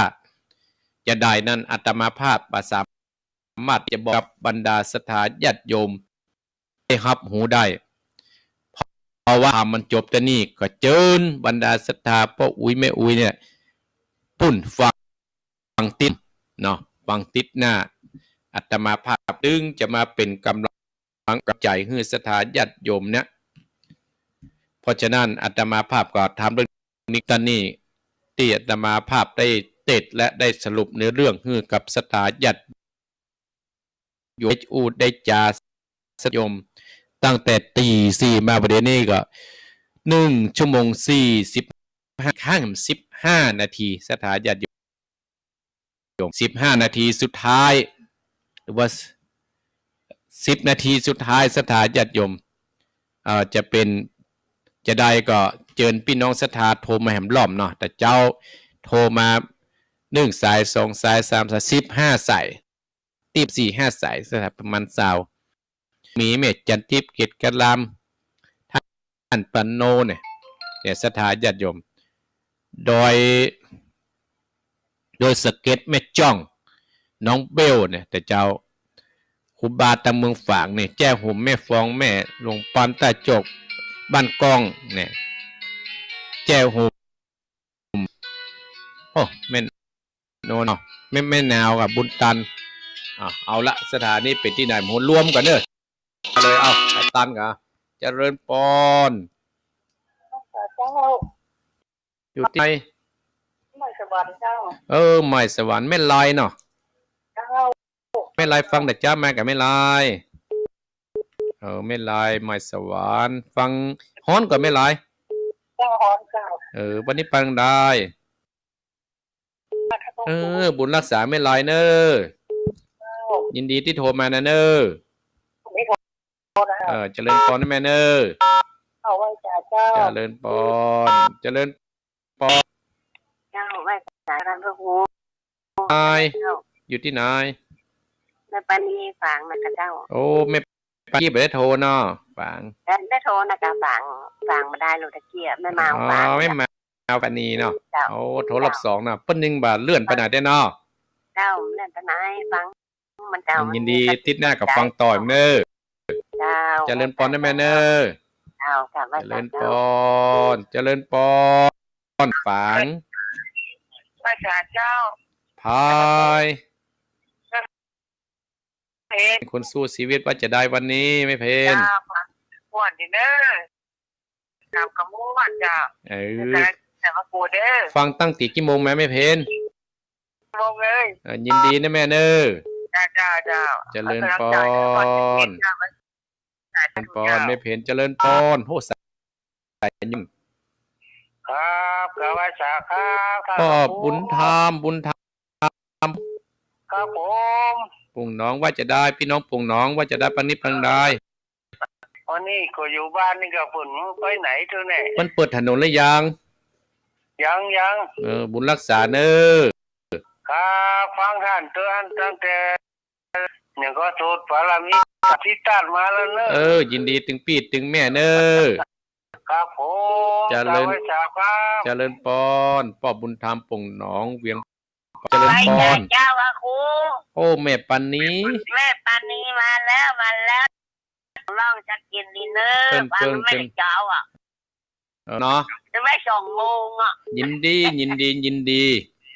จะใดนั้น อาตมาภาพบ่สามารถจะบอกกับบรรดาศรัทธาญาติโยมได้ฮับฮู้ได้ เพราะว่ามันจบแต่นี้ ก็เจิญบรรดาศรัทธาป้ออุ๊ยแม่อุ๊ยเนี่ย ปุ้นฟัง ฟังติดเนาะ ฟังติดหน้า อาตมาภาพตึงจะมาเป๋นกำลัง กำลังใจ๋หื้อศรัทธาญาติโยมเนี่ย เพราะฉะนั้นอาตมาภาพก็ทำเรื่องนี้ ต๋อนนี้ตี้อาตมาภาพได้เตสน์และได้สรุปเนื้อเรื่องหื้อกับศรัทธาญาติโยม ได้อู้ได้จ๋า ศรัทธาญาติโยม ตั้งแต่ตีสี่มาบ่าเดี่ยวนี้ก็หนึ่งชั่วโมงสี่สิบห้า ครั้งสิบห้านาที ศรัทธาญาติโยม สิบห้านาทีสุดท้าย หรือว่าสิบนาทีสุดท้าย ศรัทธาญาติโยม เอ่อ จะเป๋นจะใดก็เจิญปี้น้องศรัทธาโทรมาแหมรอบเนาะ แต่เจ๊าโทรมาหนึ่งสาย สองสาย สามสาย สิบห้าสาย ตี้สี่ห้าสาย ศรัทธาประมาณซาว มีแม่จันทิพย์ เกตกะลาม ต้านปะโนเนี่ย เนี่ย ศรัทธาญาติโยม โดย โดยสะเก็ดแม่จ้อง น้องเบลเนี่ย แต่เจ้า ครูบาตางเมืองฝางเนี่ย แจ้หุม แม่ฟอง แม่หลวงปาน ต้าจก บ้านก้องเนี่ย แจ้หุม โอ้ แม่ โน่นเนาะ แม่ แม่นาวกับบุญตัน อ่ะ เอาละ ศรัทธานี่เป๋นตี้ไหน โห รวมกั๋นเน่อ เอาเลย เอา สายตันก่อน เจริญปอน เจ้า อยู่ตี้ไหน ใหม่สวรรค์เจ้า เออ ใหม่สวรรค์ แม่ลายเนาะ เจ้า แม่ลายฟังแต่เจ๊ามากับแม่ลาย เออ แม่ลาย ใหม่สวรรค์ ฟังฮ้อนก่อแม่ลาย เจ้า ฮ้อนเจ้า เออ วันนี้ฟังได้ เออ บุญรักษาแม่ลายเน่อ ยินดีตี้โทรมานะเน่อ เออ เจริญปอนนะแม่เน่อ เอาไหว้สาเจ้า เจริญปอน เจริญปอน เจ้า ไหว้สาท่านพระครู นาย เจ้า อยู่ตี้ไหน แม่ปานีฝางนะเจ้า โอ้ แม่ ปานีบ่ได้โทรเนาะ ฝาง ได้ ได้โทรนะเจ้า ฝาง ฝางบ่ได้ลูกตะเกียบ แม่มาว อ๋อ ฝาง แม่มาวปานีเนาะ เจ้า โอ้ โทรรอบสองเนาะ เปิ้นนึ่งบ่าเลื่อนไปไหนได้เนาะ เจ้า เลื่อนไปไหน ฟังมันเจ้า ยินดี มันมี ติ๊ดหน้ากับฟังต่อเน่อ เจ้า เจริญปอนนะแม่เน่อ เจ้า เจ้า เจริญปอน เจริญปอน ฝาง ไหว้สาเจ้า พาย เพน คนสู้ชีวิตว่าจะได้วันนี้ แม่เพน เจ้า ม่วนดีเน่อ ตามกำหนดเจ้า เออ แต่ว่ากูเด้อ ฟังตั้งแต่กี่โมงแม่ แม่เพน โมงเลย เออ ยินดีนะแม่เน่อ เจ้า เจ้า เจ้า เจริญปอน เจริญปอน แม่เพน เจริญปอน โห สาย ครับ กราบไหว้สาครับ พ่อบุญธรรม บุญธรรม ครับผม ป่งหนองว่าจะได้ ปี้น้องป่งหนองว่าจะได้ ปานิชย์ปางดาย วันนี้ก็อยู่บ้านนี่ก็เปิ้นไปไหนเตื้อแน่ มันเปิดถนนหรือยัง ยัง ยัง เออ บุญรักษาเน่อ ครับ ฟังต้านเตื้ออั้นตั้งแต่ เนี่ยก็สูตรปารามีที่ต้านมาแล้วเน่อ เออ ยินดีตึงปี้ตึงแม่เน่อ ครับผม เจริญ กราบไหว้สาครับ เจริญปอน ป้อบุญธรรมป่งหนอง เวียง เจริญปอน ไหว้สาเจ้าอะครู โอ้ แม่ปานี แม่ปานีมาแล้ว มาแล้ว น้องจะกิ๋นดินเนอร์ เปิ้น ฟัง เปิ้น แม่ เปิ้น เจ้าอะ เออ เนาะ จะไปสองโมงอะ ยินดี ยินดี ยินดี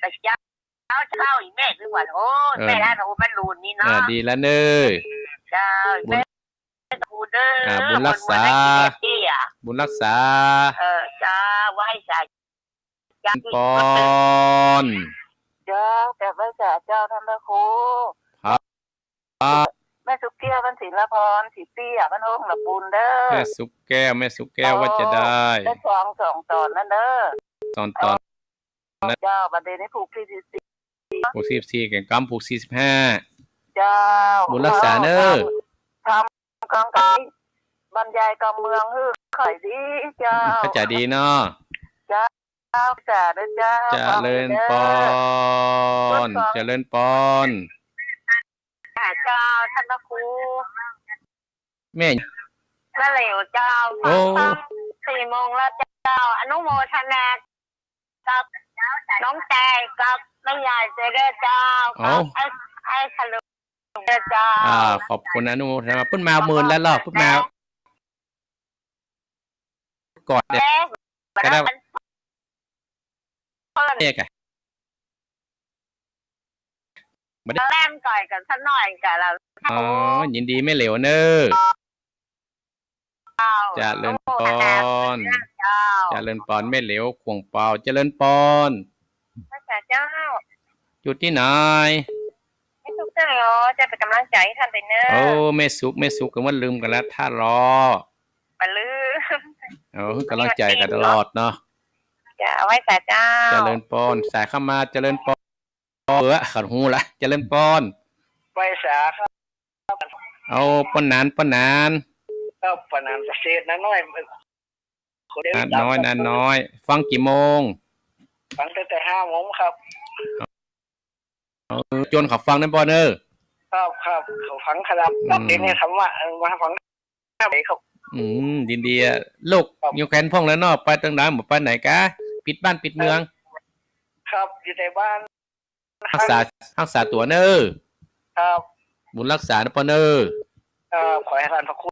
แต่เจ้า เจ้า เจ้าอีแม่คือว่า โอ้ เออ แม่ละ โอ้ มันหลูนนี่เนาะ เออ ดีแล้วเน่อ เจ้า บุญ แม่ กูเด้อ อ่า บุญรักษา บุญรักษา เออ เจ้า ไหว้สา ปอน เจ้า กราบไหว้สาเจ้าต้านพระครู ครับ แม่สุกแก้ว บ้านศิลาพร สีเตี้ย บ้านห้องละปูนเด้อ แม่สุกแก้ว แม่สุกแก้วว่าจะได้ ได้ฟังสองต๋อนนั้นเด้อ สองต๋อน เจ้า บัดนี้ผูกสี่สิบสี่ ผูกสี่สิบสี่ แก่งกำผูกสี่สิบห้า เจ้า บุญรักษาเน่อ ทำ กองไก่ บรรยายกองเมืองหื้อขายดีเจ้า เข้าใจ๋ดีเนาะ เจ้า สาธุเจ้า เจริญปอน เจริญปอน เจ้า ต้านพระครู แม่ มาแล้วเจ้า โอ้ ฟังสี่โมงแล้วเจ้า อนุโมทนา กับน้องแตงกับแม่ยายเจ้าเด้อเจ้า เอ้า กับไอ้ ไอ้ขลุงเด้อเจ้า อ่า ขอบคุณอนุโมทนา เปิ้นมาเมินแล้วเหรอ เปิ้นมาก่อนเนี่ย เอ๊ะ ก็ได้ เปิ้น เนี่ยกะ บ่ได้ แล่นก่อยกั๋นสักหน่อยกะละ อ๋อ ยินดีแม่เหลียวเน่อ เจ้า เจริญปอน เจ้า เจริญปอน แม่เหลียวขวงเปา เจริญปอน พระเจ้า อยู่ตี้ไหน แม่สุกเจ้าเหรอ จะเป๋นก๋ำลังใจ๋หื้อต้านไปเน่อ โอ้ แม่สุก แม่สุก ก็ว่าลืมกั๋นแล้ว ถ้ารอ บ่ลืม เออ ก๋ำลังใจ๋กั๋นตลอดเนาะ เจ้า ไหว้สาเจ้า เจริญปอน สายเข้ามา เจริญปอน เออ ขัดหูละ เจริญปอน ไหว้สาครับ เอาป้อหนาน ป้อหนาน ครับ ป้อหนานเกษตรนาน้อย คนเดียว นาน้อย นาน้อย ฟังกี่โมง ฟังตั้งแต่ห้าโมงครับ เออ จวนเขาฟังนะปอนเอ้อ ครับ ครับ เขาฟังครับ อืม เป๋นไงคำว่า เออ มาฟัง ครับ อืม ยินดีอะ ลูก ครับ อยู่แคว้นพ่องแล้วเนาะ ไปตางไหน บ่ไปไหนกา ปิดบ้านปิดเมือง ครับ อยู่แต่บ้าน ฮักษา ฮักษาตั๋วเน่อ ครับ บุญฮักษานะปอนเน่อ ครับ ขอหื้อต้านพระครู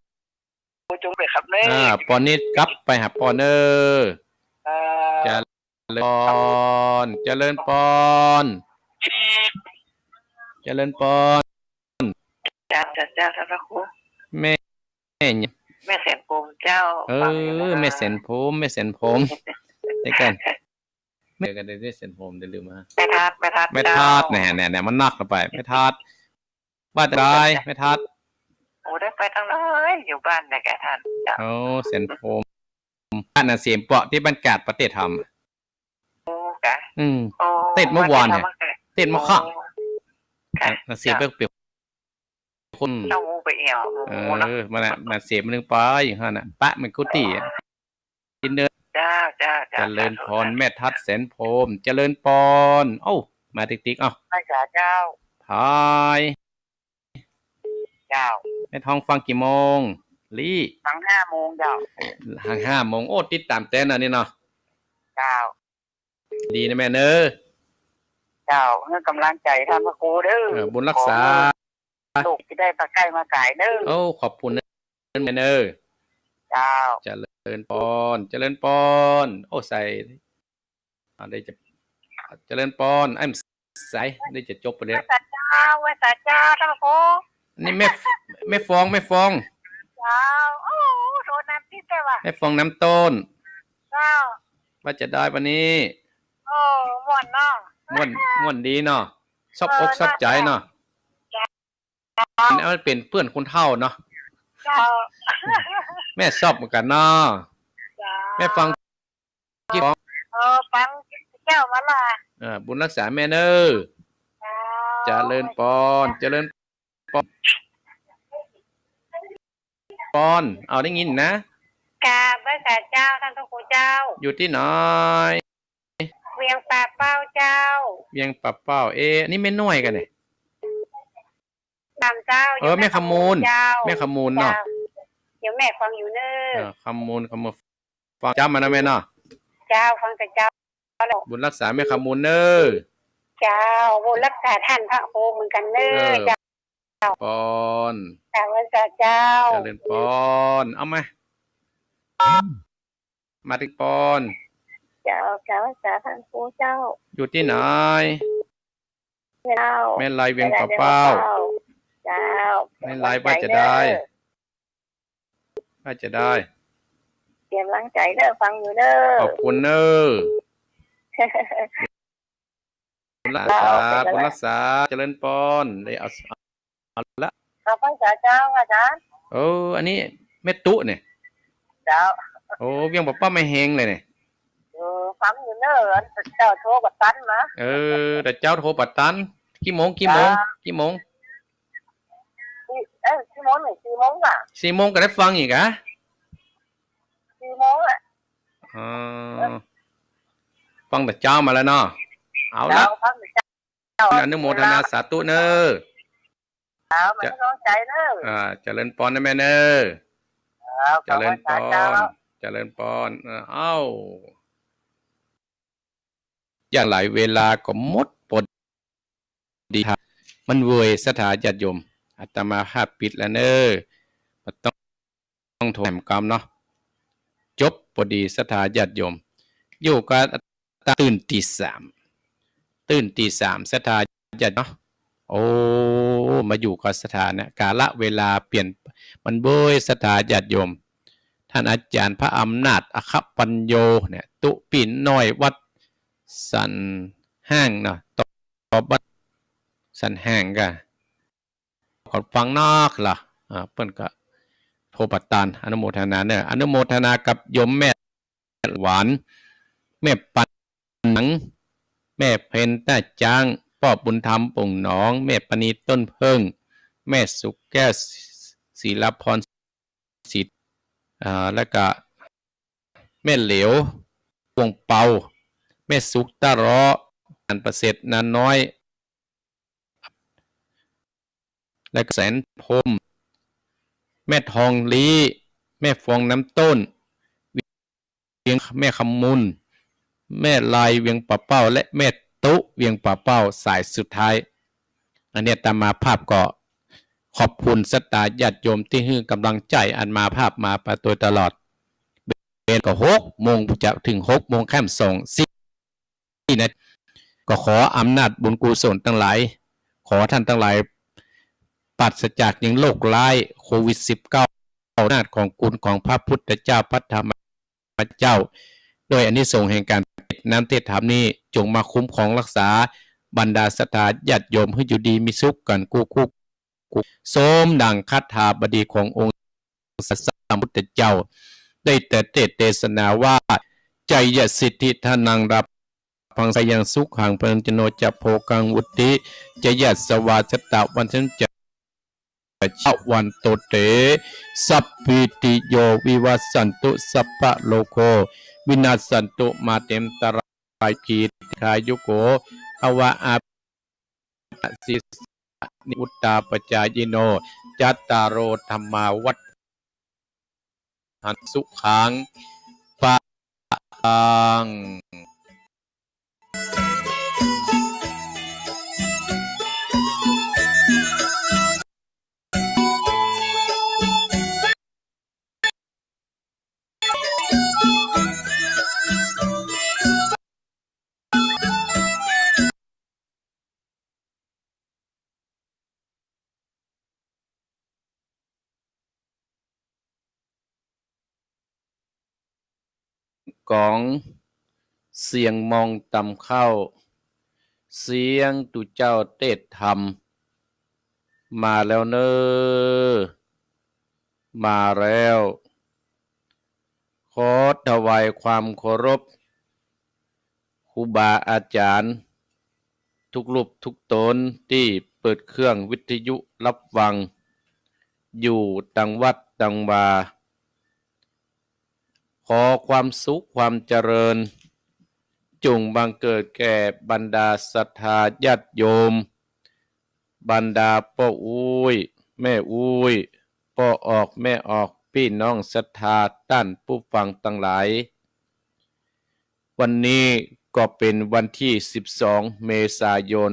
จงเป๋นครับเน่อ อ่า ปอนนี้กลับไปหาปอนเน่อ ครับ เจริญปอน เจริญปอน เจริญปอน เจ้า เจ้า เจ้า ต้านพระครู แม่ แม่เนี่ย แม่แสนพรหมเจ้า เออ ฟังอยู่นะ แม่แสนพรหม แม่แสนพรหม เดี๋ยวก่อน แม่ เดี๋ยวก่อน เดี๋ยวแสนพรหม เดี๋ยวลืมฮะ แม่ทัด แม่ทัด แม่ทัด เจ้า เนี่ย เนี่ย เนี่ย มันนักเข้าไป แม่ทัด ว่าแต่ แม่ทัด โอ้ ได้ไปตางไหน อยู่บ้านเนี่ยแกะต้าน เจ้า โอ้ แสนพรหม บ้านนาเสมเปาะ ตี้บ้านกาดปะเตศธรรม โอ้ กะ อืม โอ้ เตศเมื่อวานเนี่ย เตศเมื่อค่ำ โอ้ กะ นาเสม เจ้า เปิ้นเป๋นคน เจ้า โอ้ ไปเอี่ยว เออ โอ้ เนาะ มาน่ะ นาเสมมันนึงไปอย่างนั้นน่ะ ปะมันกุฏิอะ กินเดิน เจ้า เจ้า เจ้า เจริญพร สาธุ แม่ทัด แสนพรหม เจริญปอน เอ้า มาติ๊กๆ เอ้า ไหว้สาเจ้า พาย เจ้า แม่ทองฟังกี่โมง ลี่ ฟังห้าโมงเจ้า ฟังห้าโมง โอ้ ติดต๋ามแต๊นะนี่เนาะ เจ้า ดีนะแม่เน่อ เจ้า หื้อก๋ำลังใจ๋ต้านพระครูเน่อ เออ บุญฮักษา ลูกจะได้ปลาไก่มาก๋ายเน่อ โอ้ ขอบคุณนะแม่เน่อ เจ้า เจริ ริญปอน เจริญปอน โอ้ ใส่ อ่า ได้จะ เจริญปอน ไอ้หมอใส ได้จะจบไปแล้ว ไหว้สาเจ้า ไหว้สาเจ้า ต้านพระครู นี่แม่ แม่ฟอง แม่ฟอง เจ้า โอ้ โทษนะ ติดแต่ว่า แม่ฟอง น้ำต้น เจ้า ว่าจะได้วันนี้ โอ้ ม่วนเนาะ ม่วน ม่วนดีเนาะ ชอบอกชอบใจ๋เนาะ เจ้า มันเป๋นเปื้อนคนเฒ่าเนาะ เจ้า แม่ชอบเหมือนกั๋นเนาะ เจ้า แม่ฟอง เออ ฟังเจ้ามาละ เออ บุญรักษาแม่เน่อ เจ้า เจริญปอน เจริญปอน ปอน เอาได้ยินนะ กราบไหว้สาเจ้า ต้านพระครูเจ้า อยู่ตี้ไหน เวียงป่าเป้าเจ้า เวียงป่าเป้า เอ๊ะ อันนี้แม่น้อยกั๋นเนี่ย ตามเจ้า เออ แม่คำมูล เจ้า แม่คำมูลเนาะ เจ้า เดี๋ยวแม่ฟังอยู่เน่อ เออ คำมูล คำมูล ฟังจำมานะแม่เนาะ เจ้า ฟังแต่เจ้าแล้ว บุญรักษาแม่คำมูลเน่อ เจ้า บุญรักษาต้านพระครูเหมือนกั๋นเน่อ เออ เจ้า ปอน กราบไหว้สาเจ้า เจริญปอน เอามา มาตี้ปอน เจ้า กราบไหว้สาต้านครูเจ้า อยู่ตี้ไหน เจ้า แม่ลายเวียงป่าเป้า เจ้า แม่ลายว่าจะได้ ว่าจะได้ เตรียมหลังใจ๋เน่อ ฟังอยู่เน่อ ขอบคุณเน่อ บุญรักษา เจ้า บุญรักษา เจริญปอน ได้เอา เอาละ กราบไหว้สาเจ้า อาจ๋ารย์ เออ อันนี้แม่ตุ๊เนี่ย เจ้า โอ้ เวียงป่าเป้าแม่เฮงเลยเนี่ย เออ ฟังอยู่เน่อ อันเจ้าโทรบ่ตันมา เออ แต่เจ้าโทรบ่ตัน กี่โมง กี่โมง เจ้า กี่โมง สี่ เอ้ย กี่โมงนี่ สี่โมงก่ะ สี่โมงก็ได้ฟังอีกอะ สี่โมงอะ อ๋อ ฟังแต่เจ๊ามาแล้วเนาะ เอาละ เจ้า ฟังแต่เจ๊า อนุโมทนาสาธุเน่อ เจ้า มาให้กำลังใจ๋เน่อ อ่า เจริญปอนนะแม่เน่อ เจ้า เจริญปอน เจ้า เจริญปอน เออ เอ้า อย่างไรเวลาก็หมดปอดี มันเวยศรัทธาญาติโยม อาตมาภาพปิดแล้วเน่อ บ่ต้อง ต้องโทรแหมกำเนาะ จบปอดีศรัทธาญาติโยม อยู่กับตื่นตีสาม ตื่นตีสาม ศรัทธาญาติเนาะ โอ้ มาอยู่กับศรัทธาเนี่ย กาลเวลาเปลี่ยน มันเวยศรัทธาญาติโยม ต้านอาจ๋ารย์พระอำนาจ อัคคปัญโญเนี่ย ตุ๊ปี้น้อยวัดสันห้างเนาะ ตอบวัดสันห้างก่ะ ขอฟังนักละ อ่า เปิ้นก็โทรบ่ตัน อนุโมทนาเน่อ อนุโมทนากับโยมแม่หวาน แม่ปันหนัง แม่เพ็ญต้าจ๊าง ป้อบุญธรรมโป่งหนอง แม่ปณีต้นเพิ่ง แม่สุขแก้ว ศิลาพร สิทธิ์ อ่า แล้วก็แม่เหลียว วงเปา แม่สุข ต้าเร้อ อันประเสริฐ นาน้อย และก็แสนพรหม แม่ทองลี้ แม่ฟองน้ำต้น เวียง แม่คำมูล แม่ลายเวียงป่าเป้า และแม่ตุ๊เวียงป่าเป้า สายสุดท้าย อันเนี้ยอาตมาภาพก็ขอบคุณศรัทธาญาติโยมตี้หื้อกำลังใจ๋อาตมาภาพมาโดยตลอด เป๋นก็หกโมง จะเถิงหกโมงแค่สองสิบ นาที ก็ขออำนาจบุญกุศลตังหลาย ขอต้านตังหลายปราศจากเยื่อโรคร้ายโควิดสิบเก้า อำนาจของคุณของพระพุทธเจ้า พระธรรมเจ้า ด้วยอานิสงส์แห่งก๋านเทศน์น้ำเทศน์ธรรมนี้ จงมาคุ้มครองรักษาบรรดาศรัทธาญาติโยมหื้ออยู่ดีมีสุขกั๋นกู้คู่ สมดังคาถาบาลีขององค์สัมมาสัมพุทธเจ้า ได้ตรัสเทศน์เตสนาว่า จายสิทธิธนังลาภัง สายังสุขังพลัง ชโนจะโภคาวิวัฒน์ติ จายสสะวาสะตะ วันชนะจะ ชะวันโตเต สัพพีติโยวิวัชชันตุ สัพพะโรโควินัสสันตุ มาเตมตะรา สุขีทีฆายุโก ภะวะ อาภิวาทะนะสีลิสสะนิจจัง วุฑฒาปะจายิโน จัตตาโร ธัมมา วัฑฒันติ สุขัง พะลัง ก๋องเสียงมองตำเข้า เสียงตุ๊เจ้าเตสน์ธรรม มาแล้วเน่อ มาแล้ว ขอถวายความเคารพ ครูบาอาจ๋ารย์ กู้รูปกู้ต๋นตี้เปิดเครื่องวิทยุฮับฟัง อยู่ตังวัดตังวา ขอความสุขความเจริญ จุ่งบังเกิดแก่บรรดาศรัทธาญาติโยม บรรดาป้ออุ๊ย แม่อุ๊ย ป้อออก แม่ออก ปี้น้องศรัทธาต้านผู้ฟังตังหลาย วันนี้ก็เป๋นวันตี้ สิบสอง เมษายน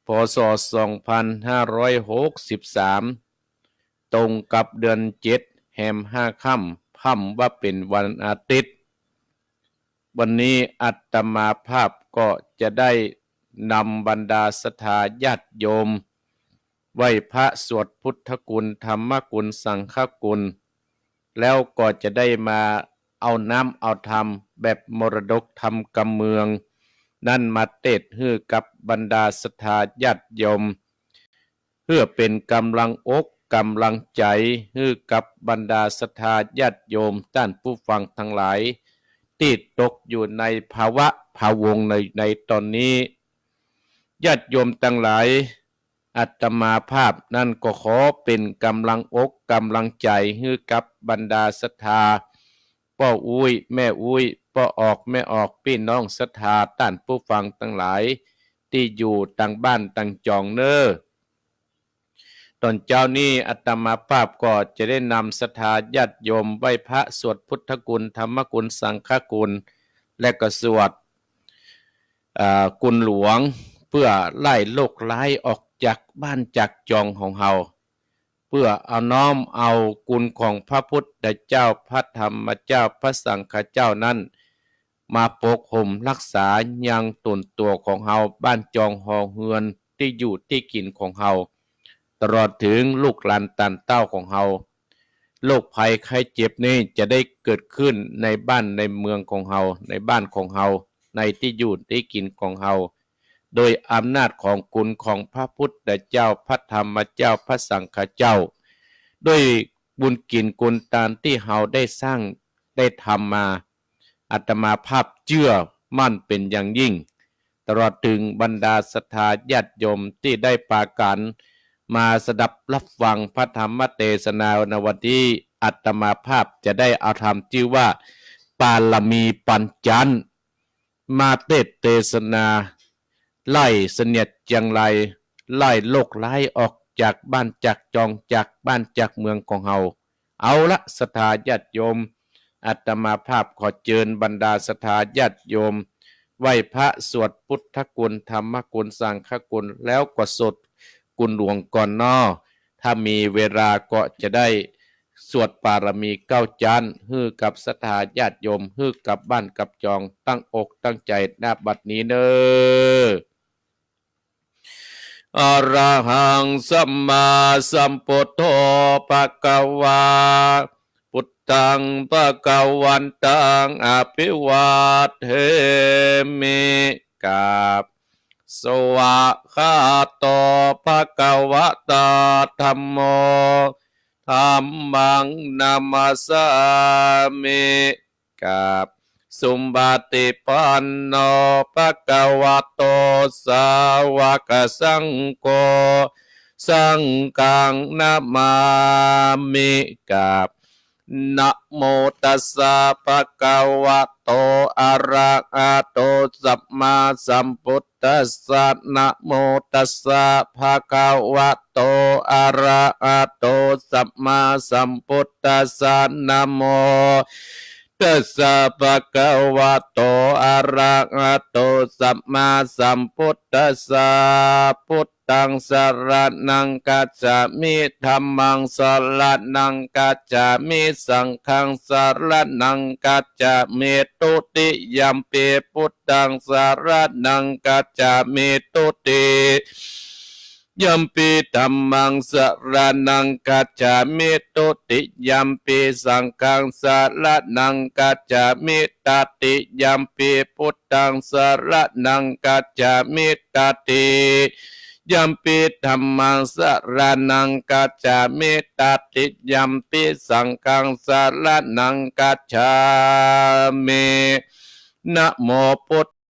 พ.ศ. สองพันห้าร้อยหกสิบสาม ตรงกับเดือนเจ็ด แฮมห้าค่ำ พ่ำว่าเป๋นวันอาทิตย์ วันนี้อาตมาภาพก็จะได้นำบรรดาศรัทธาญาติโยม ไหว้พระสวดพุทธคุณ ธรรมคุณ สังฆคุณ แล้วก็จะได้มาเอาน้ำเอาธรรมแบบมรดกธรรมกำเมือง นั้นมาเตสน์หื้อกับบรรดาศรัทธาญาติโยม เพื่อเป๋นก๋ำลังอกก๋ำลังใจ๋หื้อกับบรรดาศรัทธาญาติโยมต้านผู้ฟังตังหลาย ตี้ตกอยู่ในภาวะพะวงใน ในต๋อนนี้ ญาติโยมตังหลาย อาตมาภาพนั้นก็ขอเป๋นก๋ำลังอกก๋ำลังใจ๋หื้อกับบรรดาศรัทธา ป้ออุ๊ย แม่อุ๊ย ป้อออก แม่ออก ปี้น้องศรัทธาต้านผู้ฟังตังหลาย ตี้อยู่ตังบ้านตังจองเน่อ ต๋อนเจ๊านี้อาตมาภาพก็จะได้นำศรัทธาญาติโยมไหว้พระสวดพุทธคุณ ธรรมคุณ สังฆคุณ และก็สวด อ่า คุณหลวง เพื่อไล่โรคร้ายออกจากบ้านจากจองของเฮา เพื่อเอาน้อมเอาคุณของพระพุทธเจ้า พระธรรมเจ้า พระสังฆเจ้านั้น มาปกห่มฮักษายังต๋นตั๋วของเฮา บ้านจองหอเฮือน ตี้อยู่ตี้กิ๋นของเฮา ตลอดเถิงลูกหลานต้านเต้าของเฮา โรคภัยไข้เจ็บนี้จะได้เกิดขึ้นในบ้านในเมืองของเฮา ในบ้านของเฮา ในตี้อยู่ตี้กิ๋นของเฮา โดยอำนาจของคุณของพระพุทธเจ้า พระธรรมเจ้า พระสังฆเจ้า ด้วยบุญกิ๋นคุณตานตี้เฮาได้สร้างได้ทำมา อาตมาภาพเจื้อมั่นเป๋นอย่างยิ่ง ตลอดเถิงบรรดาศรัทธาญาติโยมตี้ได้ปากั๋นมาสดับฮับฟังพระธรรมเตสนาในวันนี้ อาตมาภาพจะได้เอาธรรมจื้อว่า ปารมีปัญจันทร์ มาเตสน์เตสนา ไล่เสนียดจัญไร ไล่โรคร้ายออกจากบ้านจากจอง จากบ้านจากเมืองของเฮา เอาละ ศรัทธาญาติโยม อาตมาภาพขอเจิญบรรดาศรัทธาญาติโยม ไหว้พระสวดพุทธคุณ ธรรมคุณ สังฆคุณ แล้วก็สวดคุณหลวงก่อนเนาะ ถ้ามีเวลาก็จะได้สวดปารมีเก้าจั๊น หื้อกับศรัทธาญาติโยม หื้อกับบ้านกับจอง ตั้งอกตั้งใจ๋ ณ บัดนี้เน่อ อะระหัง สัมมาสัมพุทโธ ภะคะวา พุทธัง ภะคะวันตัง อะภิวาเทมิ กราบ สวากขาโต ภะคะวะตา ธัมโม ธัมมัง นะมัสสามิ กราบ สุปฏิปันโน ภะคะวะโต สาวกสังโฆ สังฆัง นะมามิ กราบ นะโมตัสสะ ภะคะวะโต อะระหะโต สัมมาสัมพุทธัสสะ นะโมตัสสะ ภะคะวะโต อะระหะโต สัมมาสัมพุทธัสสะ นะโมตัสสะ ภะคะวะโต อะระหะโต สัมมาสัมพุทธัสสะ พุทธัง สะระณัง คัจฉามิ ธัมมัง สะระณัง คัจฉามิ สังฆัง สะระณัง คัจฉามิ ทุติยัมปิ พุทธัง สะระณัง คัจฉามิ ทุติ Dutiyampi dhammaṃ saraṇaṃ gacchāmi. Dutiyampi saṅghaṃ saraṇaṃ gacchāmi. Tatiyampi buddhaṃ saraṇaṃ gacchāmi. Tatiyampi dhammaṃ saraṇaṃ gacchāmi. Tatiyampi saṅghaṃ saraṇaṃ gacchāmi. Namo buddh